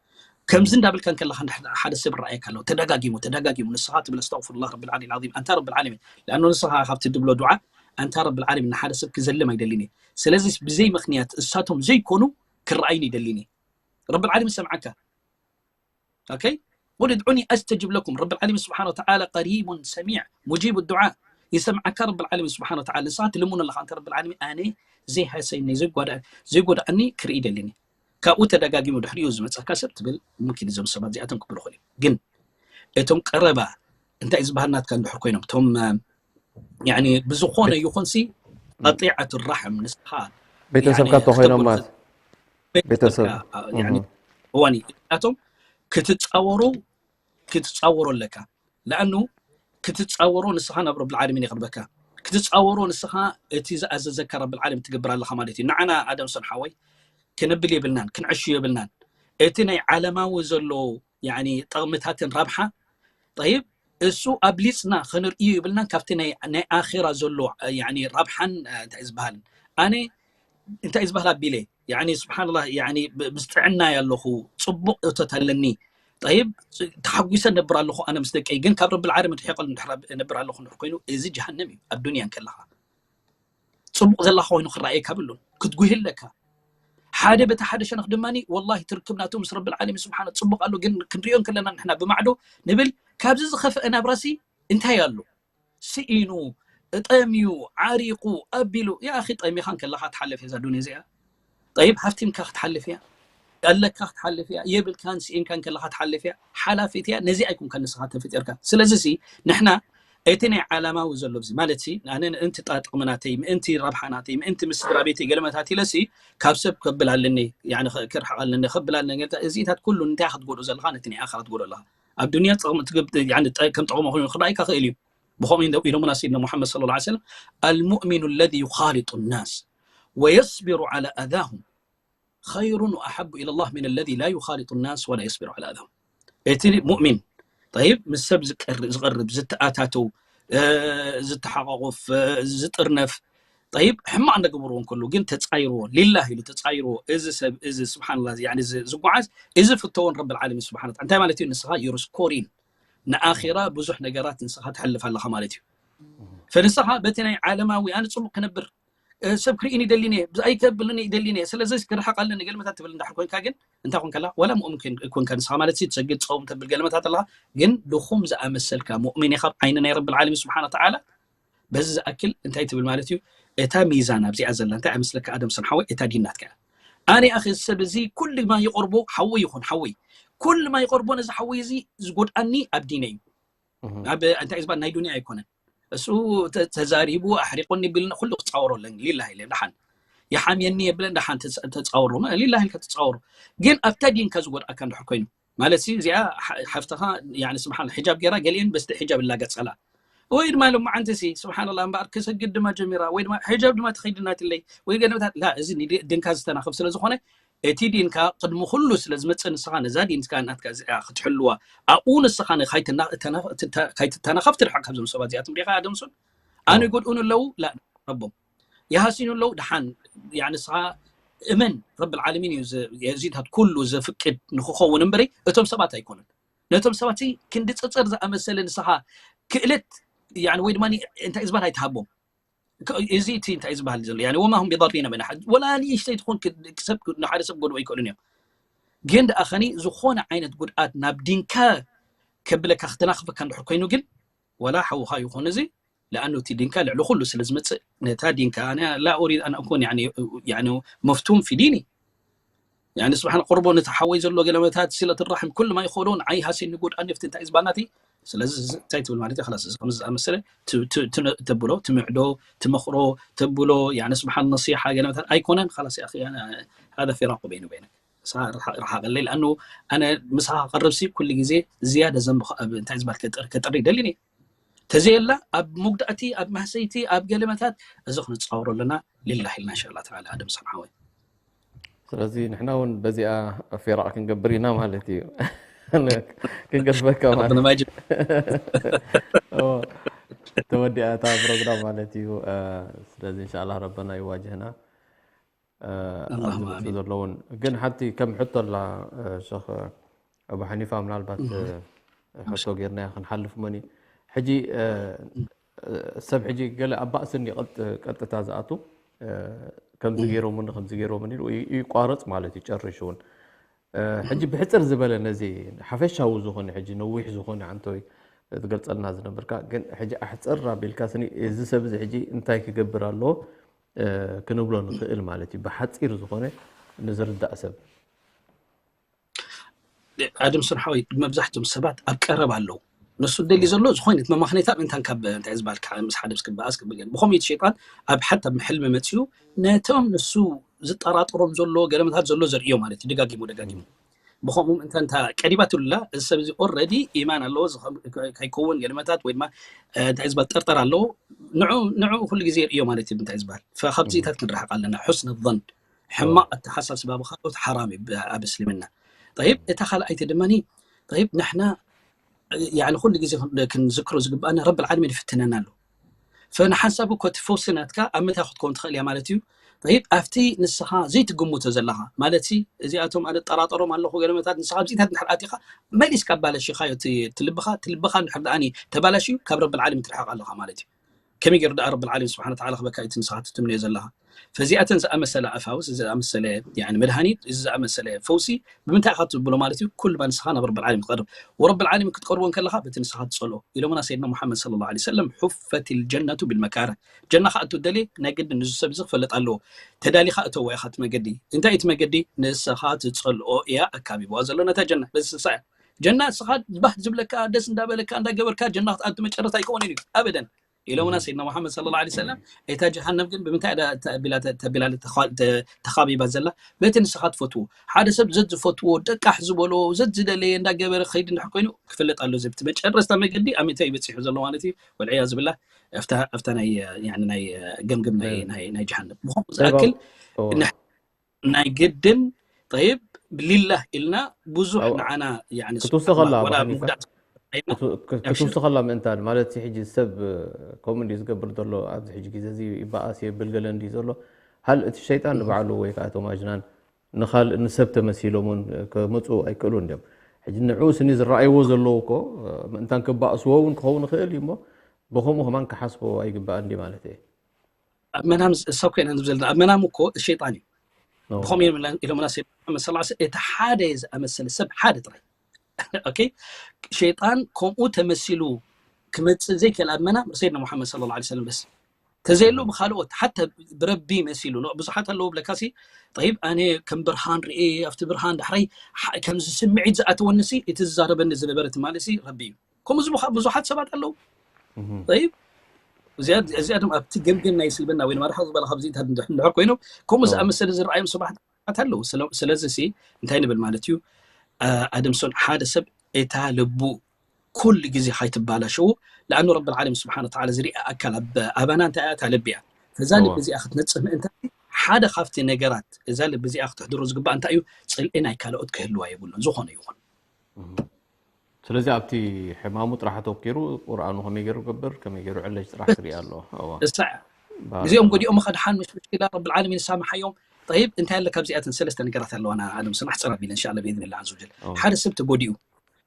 ከምዚ እንዳበልካ እንከለካ ሓደ ሰብ ረኣየካ ኣለዎ ተደጋጊሙ ተደጋጊሙ ንስኻ ትብል ኣስተغፍሩላህ ረብል ዓሊ ዓዚም ኣንታ ረብል ዓለሚን ለኣኑ ንስኻ ካብቲ ድብሎ ዱዓ ኣንታ ረብል ዓለሚን ንሓደ ሰብ ክዘልም ኣይደልን እየ ስለዚ ብዘይ ምኽንያት እሳቶም ዘይኮኑ ክረኣይን ይደልን እየ ረብል ዓለሚን ሰምዓካ ኦኬ قل ادعوني استجب لكم رب العالمين سبحانه وتعالى قريب سميع مجيب الدعاء يسمعك رب العالمين سبحانه وتعالى ንስኻ ትልምኖ ኣለኻ ኣንተ ረብል ዓለሚን ኣነ ዘይሃሰይኒ ዘይጎዳእኒ ክርኢ ደሊኒ ካብኡ ተደጋጊሙ ድሕሪኡ ዝመፀካ ሰብ ትብል ሙምኪን እዞም ሰባት እዚኣቶም ክብሉ ክእል ግን እቶም ቀረባ እንታይ ዝበሃል ናትካ እንድሕር ኮይኖም እቶም ብዝኾነ ይኹንሲ ቀጢዐት ራሕም ንስኻ ቤተሰብካ እንተኮይኖም ማለት ቤተሰብ እዋን እዚኣቶም ክትፃወሩ ክትፃወሩ ኣለካ ለኣኑ ክትፃወሮ ንስኻ ናብ ረብል ዓለሚን የቅርበካ ክትፃወሮ ንስኻ እቲ ዝኣዘዘካ ረብል ዓለም ትገብር ኣለኻ ማለት እዩ ንዓና ኣደምሶን ሓወይ ክንብል የብልናን ክንዕሹ የብልናን እቲ ናይ ዓለማዊ ዘሎ ጠቕምታትን ረብሓ ጠይብ እሱ ኣብሊፅና ክንርእዩ ይብልናን ካብቲ ናይ ኣኼራ ዘሎ ረብሓን እንታይ ዝበሃል ኣነ እንታይ ዝበሃል ኣቢለ ስብሓንላ ምስ ጥዕና ኣለኹ ፅቡቅ እቶት ኣለኒ ጠይብ ተሓጒሰ ነብር ኣለኹ ኣነ ምስ ደቀይ ግን ካብ ረብል ዓለም ርሒቀ ነብር ኣለኹ እንድሕር ኮይኑ እዚ ጀሃነም እዩ ኣብ ዱንያ እንከለኻ ፅቡቅ ዘለካ ኮይኑ ክረኣየካ ብሉን ክትጉሂ ኣለካ ሓደ በቲ ሓደ ሸነኽ ድማ ወላሂ ትርክብ ናቱ ምስ ረብል ዓለሚን ስብሓን ፅቡቅ ኣሎ ግን ክንሪኦ እንከለና ንሕና ብማዕዶ ንብል ካብዚ ዝኸፍአ ናብራሲ እንታይ ኣሎ ስኢኑ ጠምዩ ዓሪቁ ኣቢሉ ያኺ ጠሚኻ እንከለኻ ትሓልፍ እዛ ዱንያ እዚኣ ጠይብ ሃፍቲምካ ክትሓልፍ እያ ኣለካ ክትሓልፍ እያ የብልካን ስኢንካ እንከለኻ ትሓልፍ እያ ሓላፊት እያ ነዚ ኣይኮንካ ንስኻ ተፈጢርካ ስለዚ ሲ ንሕና እቲ ናይ ዓላማዊ ዘሎ ዚ ማለት ሲ ኣነ ምእንቲ ጥቕሚ ናተይ ምእንቲ ረብሓ ናተይ ምእንቲ ምስ ስድራ ቤተይ ገለመታት ኢለ ሲ ካብ ሰብ ከብል ኣለኒ ክርሕቕ ኣለኒ ከብል ኣለኒ እዚኢታት ኩሉ እንታይ ክትጎድኡ ዘለኻ ነቲ ናይ ኣኸራ ትጎድኡ ኣለኻ ኣብ ዱንያ ከም ጠቕሚ ኮይኑ ክረኣይካ ክእል እዩ ብኸምኡ ኢሎምና ሰይድና ሙሓመድ صلى الله عليه وسلم المؤمن الذي يخالط الناس ويصبر على أذاهم خير وأحب إلى الله من الذي لا يخالط الناس ولا يصبر على أذاهم እቲ ሙእሚን طيب ምስ ሰብ ዝቀርብ ዝተኣታተው ዝተሓቋቁፍ ዝጥርነፍ طيب ሕማቕ እንዳገበርዎ እንከሉ ግን ተፃይርዎ ሊላህ ኢሉ ተፃይርዎ እዚ ሰብ እዚ ስብሓንላ ዝጓዓዝ እዚ ፍተዎን ረብል ዓለሚን ስብሓን እንታይ ማለት እዩ ንስኻ ዩርስኮሪን ንኣኺራ ብዙሕ ነገራት ንስኻ ትሕልፍ ኣለኻ ማለት እዩ ፈንስኻ በቲ ናይ ዓለማዊ ኣነ ፅቡቅ ክነብር ሰብ ክርእን ይደሊኒ ብኣይ ከብልኒ ይደሊኒ ስለዚ ክርሕቅ ኣለኒ ገልመታት ትብል እንዳሕር ኮንካ ግን እንታይ ኮንካ ኣላ ወላ ሙእምን ኮንካ ንስኻ ማለት ትሰግድ ፀውም ተብል ገልመታት ኣለኻ ግን ድኹም ዝኣመሰልካ ሙእሚን ኢኻ ዓይኒ ናይ ረብል ዓለሚን ስብሓን ወተዓላ በዚ ዝኣክል እንታይ ትብል ማለት እዩ እታ ሚዛን ኣብዚኣ ዘላ እንታይ ኣመስለካ ኣደም ሰን ሓወይ እታ ዲን ናትካ ኣነ ኣኺ ሰብ እዚ ኩሉ ማ ይቆርቦ ሓወይ ይኹን ሓወይ ኩሉ ማ ይቆርቦ ነዚ ሓወይ እዚ ዝጎድኣኒ ኣብ ዲነ እዩ ኣብ እንታይ ዝበሃል ናይ ዱንያ ኣይኮነን እሱ ተዛሪቡ ኣሕሪቆኒ ቢልና ኩሉ ክፃወሮ ኣለኒ ሊላ ኢለ ደሓን ይሓምየኒ የብለን ደሓን ተፃወሮ ሊላ ኢልካ ተፃወሮ። ግን ኣብታ ዲንካ ዝጎድኣካ እንድሕር ኮይኑ ማለት እዚኣ ሓፍትኻ ስብሓን ሒጃብ ገይራ ገሊአን በስቲ ሒጃብ ይላገፃላ ወይ ድማ ሎማዓንቲ ሲ ስብሓንላ እምበኣር ክሰግድ ድማ ጀሚራ ወይ ድማ ሒጃብ ድማ ትኸይድናትለይ ወይ ገለመታት ላ እዚ ድንካ ዝተናኽብ ስለ ዝኾነ እቲ ዲንካ ቅድሚ ኩሉ ስለ ዝመፅእ ንስኻ ነዛ ዲንካ ናትካ እዚኣ ክትሕልዋ ኣብኡ ንስኻ ካይትተናኸፍ ትርሕቅ ካብዞም ሰባት እዚኣቶም ዲኻ ኣደምሱን ኣነ ይጎድኡን ኣለዉ ላ ረቦም ይሃሲኑ ኣለዉ ደሓን ንስኻ እመን ረብ ዓለሚን እዩ የዚታት ኩሉ ዘፍቅድ ንክኸውን እምበሪ እቶም ሰባት ኣይኮኑን ነቶም ሰባት ክንዲ ፀፀር ዝኣመሰለ ንስኻ ክእለት ወይ ድማ እንታይ ዝበሃል ኣይትሃቦም እዚ እቲ እንታይ ዝበሃል ዘሎ ወማ ሁም ቢضሪነ ምን ኣሓድ ወላ ንእሽተይ ትኾን ሰብ ንሓደ ሰብ ጎድኦ ይክእሉን እዮም ግን ደኣ ኸኒ ዝኾነ ዓይነት ጉድኣት ናብ ዲንካ ከብለካ ክተናኽፈካ እንድሕር ኮይኑ ግን ወላ ሓውኻ ይኹን እዚ ለኣኑ እቲ ዲንካ ልዕሊ ኩሉ ስለ ዝመፅእ ነታ ዲንካ ላ ኡሪድ ኣን ኣኩን መፍቱን ፊ ዲኒ ስብሓን ቅርቦ ነቲ ሓወይ ዘሎ ገለመታት ስለት ራሕም ኩሉ ማ ይኸዶ ንዓይ ሃሲኒ ጎድኣኒ ፍቲ እንታይ ዝበሃል ናቲ ስለዚ እንታይ ትብል ማለት እዩ ላስ እዚ ከምዚ ዝኣመሰለ ተብሎ ትምዕዶ ትመኽሮ ተብሎ ስብሓን ነሲሓ ገለመታት ኣይኮነን ላስ ያ هذا فراق بيني وبينك ርሓቀለይ ለኣኑ ኣነ ምሳኻ ክቀርብሲ ኩሉ ግዜ ዝያደ ዘንቢ እንታይ ዝበሃል ከጥሪ ይደሊ ተዘየላ ኣብ መጉዳእቲ ኣብ ማህሰይቲ ኣብ ገለመታት እዚ ክንፃወሮ ኣለና ሊላህ ኢልና እንሻላ ተዓላ ኣደም ሰምሓወይ ስለዚ ንሕና እውን በዚኣ ፊራቅ ክንገብር ኢና ማለት እዩ ክንገድፈካ ማለት ተወዲኣ እታ ፕሮግራም ማለት እዩ ስለዚ እንሻላ ረበና ይዋጅህና ዘለውን ግን ሓንቲ ከም ሕቶ ኣላ ሸኽ ኣቡ ሓኒፋ ምናልባት ሕቶ ጌርናያ ክንሓልፍ መኒ ሕጂ ሰብ ሕጂ ገለ ኣብ ባእሲ እንዲ ቀጥታ ዝኣቱ ከምዚ ገይሮምኒ ከምዚ ገይሮምኒ ኢሉ ይቋረፅ ማለት እዩ ጨሪሹ እውን ሕጂ ብሕፅር ዝበለ ነዚ ሓፈሻዊ ዝኾነ ሕጂ ነዊሕ ዝኾነ ዓንተወይ ትገልፀልና ዝነበርካ ግን ሕጂ ኣሕፅር ኣቢልካ ስኒ እዚ ሰብ እዚ ሕጂ እንታይ ክገብር ኣለዎ ክንብሎ ንኽእል ማለት እዩ ብሓፂር ዝኾነ ንዝርዳእ ሰብ ኣደም ስርሓዊ መብዛሕትኦም ሰባት ኣብ ቀረብ ኣለዉ ንሱ ደሊ ዘሎ ዝኾይነት መማክነታ ምእንታን ካብ እንታይ ዝበሃል ምስ ሓደ ምስ ክበኣስ ክብል ግን ብኸምኡ እቲ ሸይጣን ኣብ ሓታ ሕልሚ መፅኡ ነቶም ንሱ ዝጠራጠሮም ዘሎ ገለመታት ዘሎ ዘርእዮ ማለት እዩ ደጋጊሙ ደጋጊሙ ብኸምኡ ምእንታን እታ ቀሪባትሉላ እዚ ሰብ እዚ ኦረዲ ኢማን ኣለዎ ከይከውን ገለመታት ወይ ድማ እንታይ ዝበሃል ጠርጠር ኣለዎ ንዑ ኩሉ ግዜ የርእዮ ማለት እዩ እንታይ ዝበሃል ካብዚታት ክንረሕቕ ኣለና ሕስን ظን ሕማቕ ኣተሓሳስባ ብካልኦት ሓራም እዩ ኣብ እስልምና طيب እታ ካልኣይቲ ድማ طيب ንሕና يعني ኩሉ ግዜ ክንዝክሮ ዝግባኣና ረብ ዓለሚን ይፍትነና ኣሎ ፈንሓንሳብ እኮ እቲ ፈውሲ ናትካ ኣብ ምንታይ ክትከውን ትኽእል እያ ማለት እዩ طيب ኣብቲ ንስኻ ዘይትግምቶ ዘለኻ ማለት እዚኣቶም ኣነ ጠራጠሮም ኣለኹ ገለመታት ንስኻ ኣብዚታት እንድሕር ኣቲኻ መሊስካ ኣባለሽኻዮ ትልብኻ ትልብኻ እንድሕር ደኣኒ ተባላሽዩ ካብ ረብ ዓለሚን ትርሕቕ ኣለኻ ማለት እዩ ከመይ ገይሩ ደኣ ረብል ዓለሚን ስብሓን ወተዓላ ክበካ እቲ ንስኻ ትትምነዮ ዘለኻ ፈዚኣተን ዝኣመሰለ ኣፋውስ እዚ ዝኣመሰለ መድሃኒት እዚ ዝኣመሰለ ፈውሲ ብምንታይ ኢኻ ትብሎ ማለት እዩ ኩሉ ንስኻ ናብ ረብል ዓለሚን ትቐርብ ወረብል ዓለሚን ክትቀርቦ እንከለኻ በቲ ንስኻ ትጸልኦ ኢሎምና ሰይድና ሙሓመድ ስለ ላ ሰለም ሑፈት ልጀነቱ ብልመካረ ጀና ክኣቱ ደልየ ናይ ግድን ንዚ ሰብ እዚ ክፈልጥ ኣለዎ ተዳሊኻ እተዎ ኢኻ እቲ መገዲ እንታይ እቲ መገዲ ንስኻ ትጸልኦ እያ ኣካቢብዋ ዘሎ ነታ ጀና በዚ ስሳ እያ ጀና እስኻ ባህ ዝብለካ ደስ እንዳበለካ እንዳገበርካ ጀና ክትኣቱ መጨረታ ኣይከውንን እዩ ኣበደን ኢሎምና ሰይድና ሙሓመድ ስለ ላ ሰለም እታ ጀሃነም ግን ብምንታይ ተቢላ ተኻቢባ ዘላ በቲ ንስኻ ትፈትዎ ሓደ ሰብ ዘዝፈትዎ ደቃሕ ዝበሎ ዘዝደለየ እንዳገበረ ክኸይድ እንድሕር ኮይኑ ክፍለጥ ኣሎ ዘብቲ መጨረስታ መገዲ ኣብ ምንታይ ይበፂሑ ዘሎ ማለት እዩ ወልዕያዝ ብላ ኣብታ ናይ ገምግም ናይ ጀሃነም ብኸምኡ ዝኣክል ናይ ግድን طيب ሊላህ ኢልና ብዙሕ ንዓና ክትውስኸላ ክትውስኸላ ምእንታን ማለት ሕጂ ሰብ ከምኡ እንዲ ዝገብር ዘሎ ኣብዚ ሕጂ ግዜ እዚ ይበኣስ የብል ገለ እንዲ ዘሎ ሃል እቲ ሸይጣን ንባዕሉ ወይ ከዓ እቶም ኣጅናን ንኻልእ ንሰብ ተመሲሎም እውን ከመፁ ኣይክእሉ እንዲም ሕጂ ንዕኡ ስኒ ዝረኣይዎ ዘለዉ እኮ ምእንታን ክባእስዎ እውን ክኸውን ይኽእል እዩ እሞ ብከምኡ ከማን ክሓስቦ ኣይግባእ እንዲ ማለት እየ ኣብ መናም እሳ ኮይና ንብል ዘለና ኣብ መናም እኮ ሸይጣን እዩ ብኸምኡ ኢሎምና ሰይድ መሓመድ ስላ እቲ ሓደ ዝኣመሰለ ሰብ ሓደ ጥራይ ሸይጣን ከምኡ ተመሲሉ ክመፅእ ዘይክእል ኣብ መናም ሰይድና ሙሓመድ ስለ ላ ሰለም በስ ተዘየሎ ብካልኦት ሓታ ብረቢ መሲሉ ብዙሓት ኣለዉ ብለካሲ طيب ኣነ ከም ብርሃን ርእ ኣብቲ ብርሃን ዳሕራይ ከምዚ ስምዒት ዝኣተወኒ ሲ እቲ ዝዛረበኒ ዝነበረ ትማሊ ሲ ረቢ እዩ ከምኡ ዝብኻ ብዙሓት ሰባት ኣለዉ طيب እዚኣ እዚኣ ድማ ኣብቲ ገምገም ናይ ስልምና ወይ ድማ ርሕቕ ዝበለ ካብዚታት እንድሕር እንድሕር ኮይኖም ከምኡ ዝኣመሰለ ዝረኣዮም ሰባት ኣለዉ። ስለዚ ሲ እንታይ ንብል ማለት እዩ? ኣድምሶን ሓደ ሰብ እታ ልቡ ኩሉ ግዜ ካይትባላሸዉ። ለኣኑ ረብ ልዓለሚን ስብሓን ወተዓላ ዝሪኣ ኣካል ኣብ ኣባና እንታይ እያ? እታ ልቢ እያ። ከዛ ልቢ እዚኣ ክትነፅህ ምእንታ ሓደ ካብቲ ነገራት እዛ ልቢ እዚኣ ክትሕድሮ ዝግባእ እንታይ እዩ? ፅልኢ ናይ ካልኦት ክህልዋ የብሉን ዝኾነ ይኹን። ስለዚ ኣብቲ ሕማሙ ጥራሕ ኣተኪሩ ቁርኣኑ ከመይ ገይሩ ገብር ከመይ ገይሩ ዕለጅ ጥራሕ ክርኢ ኣሎ። እሳ እዚኦም ጎዲኦም ከድሓን ምሽ ምሽኪላ ረብ ልዓለሚን ሳምሓዮም። ጠይብ እንታይ ኣለ ካብዚኣተን ሰለስተ ነገራት ኣለዋና ኣለም ስናሕ ፀር ኣቢለ እንሻ ብኢዝን ላ ዘወጀል ሓደ ሰብ ተጎዲኡ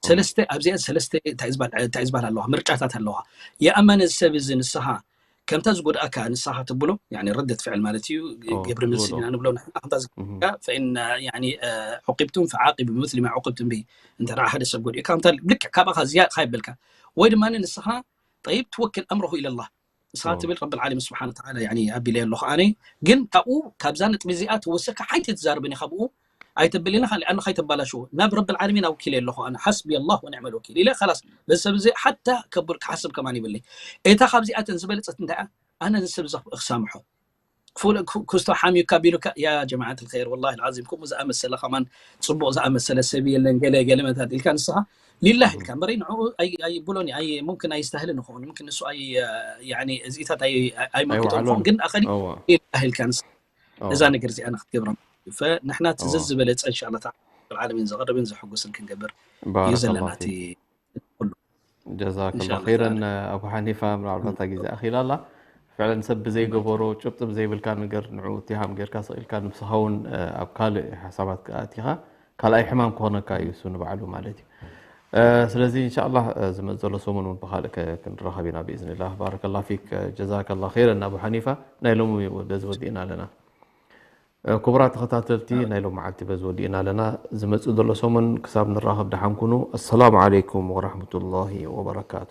ሰለስተ ኣብዚኣን ሰለስተ እንታይ ዝበሃል ኣለዋ ምርጫታት ኣለዋ። የኣመነ ሰብ እዚ ንስኻ ከምታ ዝጎድኣካ ንስኻ ትብሎ ረደት ፍዕል ማለት እዩ። ግብሪ ምልሲ ኢና ንብሎ ንሕና ከምታ ዝጎድኣካ ፈኢን ዑቂብቱም ፈዓቂቡ ብምስሊ ማ ዑቂብቱም ብሂ። እንተ ሓደ ሰብ ጎዲኡ ልክዕ ካባኻ ዝያድ ካይበልካ ወይ ድማ ንስኻ ጠይብ ትወክል ኣምረሁ ኢለላህ ንስኻ ትብል ረብ ልዓለሚን ስብሓን ወተዓላ ኣቢለ ኣለኹ ኣነ። ግን ካብኡ ካብዛ ነጥቢ እዚኣ ተወሰካ ሓይቲ ትዛርብን ኢኻ ብኡ ኣይተብልን ኢኻ ሊኣኑ ከይተባላሽዎ ናብ ረብ ልዓለሚን ኣውኪለ ኣለኹ ኣነ ሓስቢ ኣላህ ወኒዕመል ወኪል ኢለ ከላስ በዚ ሰብ እዚ ሓታ ከብል ክሓስብ ከማን ይብለይ። እታ ካብዚኣተን ዝበለፀት እንታይ እያ? ኣነ ንሰብ እዚ ክሳምሖ ክስቶ ሓሚዩካ ቢሉካ ያ ጀማዓት ልኸይር ወላሂ ልዓዚም ከምኡ ዝኣመሰለ ከማን ፅቡቕ ዝኣመሰለ ሰብ የለን ገለ ገለ መታት ኢልካ ንስኻ ሊላህ ኢልካ እምበረይ ንዕኡ ኣይብሎን እየ ሙምክን ኣይስተህልን ይኸውን ሙምክን ንሱ እዚኢታት ኣይመክቶም ይኸውን ግን ኣኸሊ ሊላህ ኢልካ ንስኻ እዛ ነገር እዚኣ ንክትገብራ ንሕና እቲ ዘዝበለፀ እንሻላ ዓለሚን ዘቕርብን ዘሕጉስን ክንገብር እዩ ዘለና እቲ ኩሉ ጀዛከላ ኸይረን ኣቡ ሓኒፋ ምናልባት ግዜ ኣኺላ ኣላ ፍዕለን ሰብ ብዘይገበሮ ጭብጢ ብዘይብልካ ነገር ንዑ እቲሃም ጌርካ ስቕ ኢልካ ንብስኻ እውን ኣብ ካልእ ሓሳባት ኣእቲኻ ካልኣይ ሕማም ክኾነካ እዩ እሱ ንባዕሉ ማለት እዩ ስለዚ እንሻላ ዝመፅ ዘሎ ሰሙን እውን ብካልእ ክንራኸብ ኢና ብኢዝንላ ባረከላ ፊክ ጀዛከላ ኸይረን ኣቡ ሓኒፋ ናይ ሎሚ በዚ ወዲእና ኣለና ክቡራት ተኸታተልቲ ናይ ሎም መዓልቲ በዚ ወዲእና ኣለና ዝመፅእ ዘሎ ሰሙን ክሳብ ንራኸብ ደሓን ኩኑ ኣሰላሙ ዓለይኩም ወራሕመቱላሂ ወበረካቱ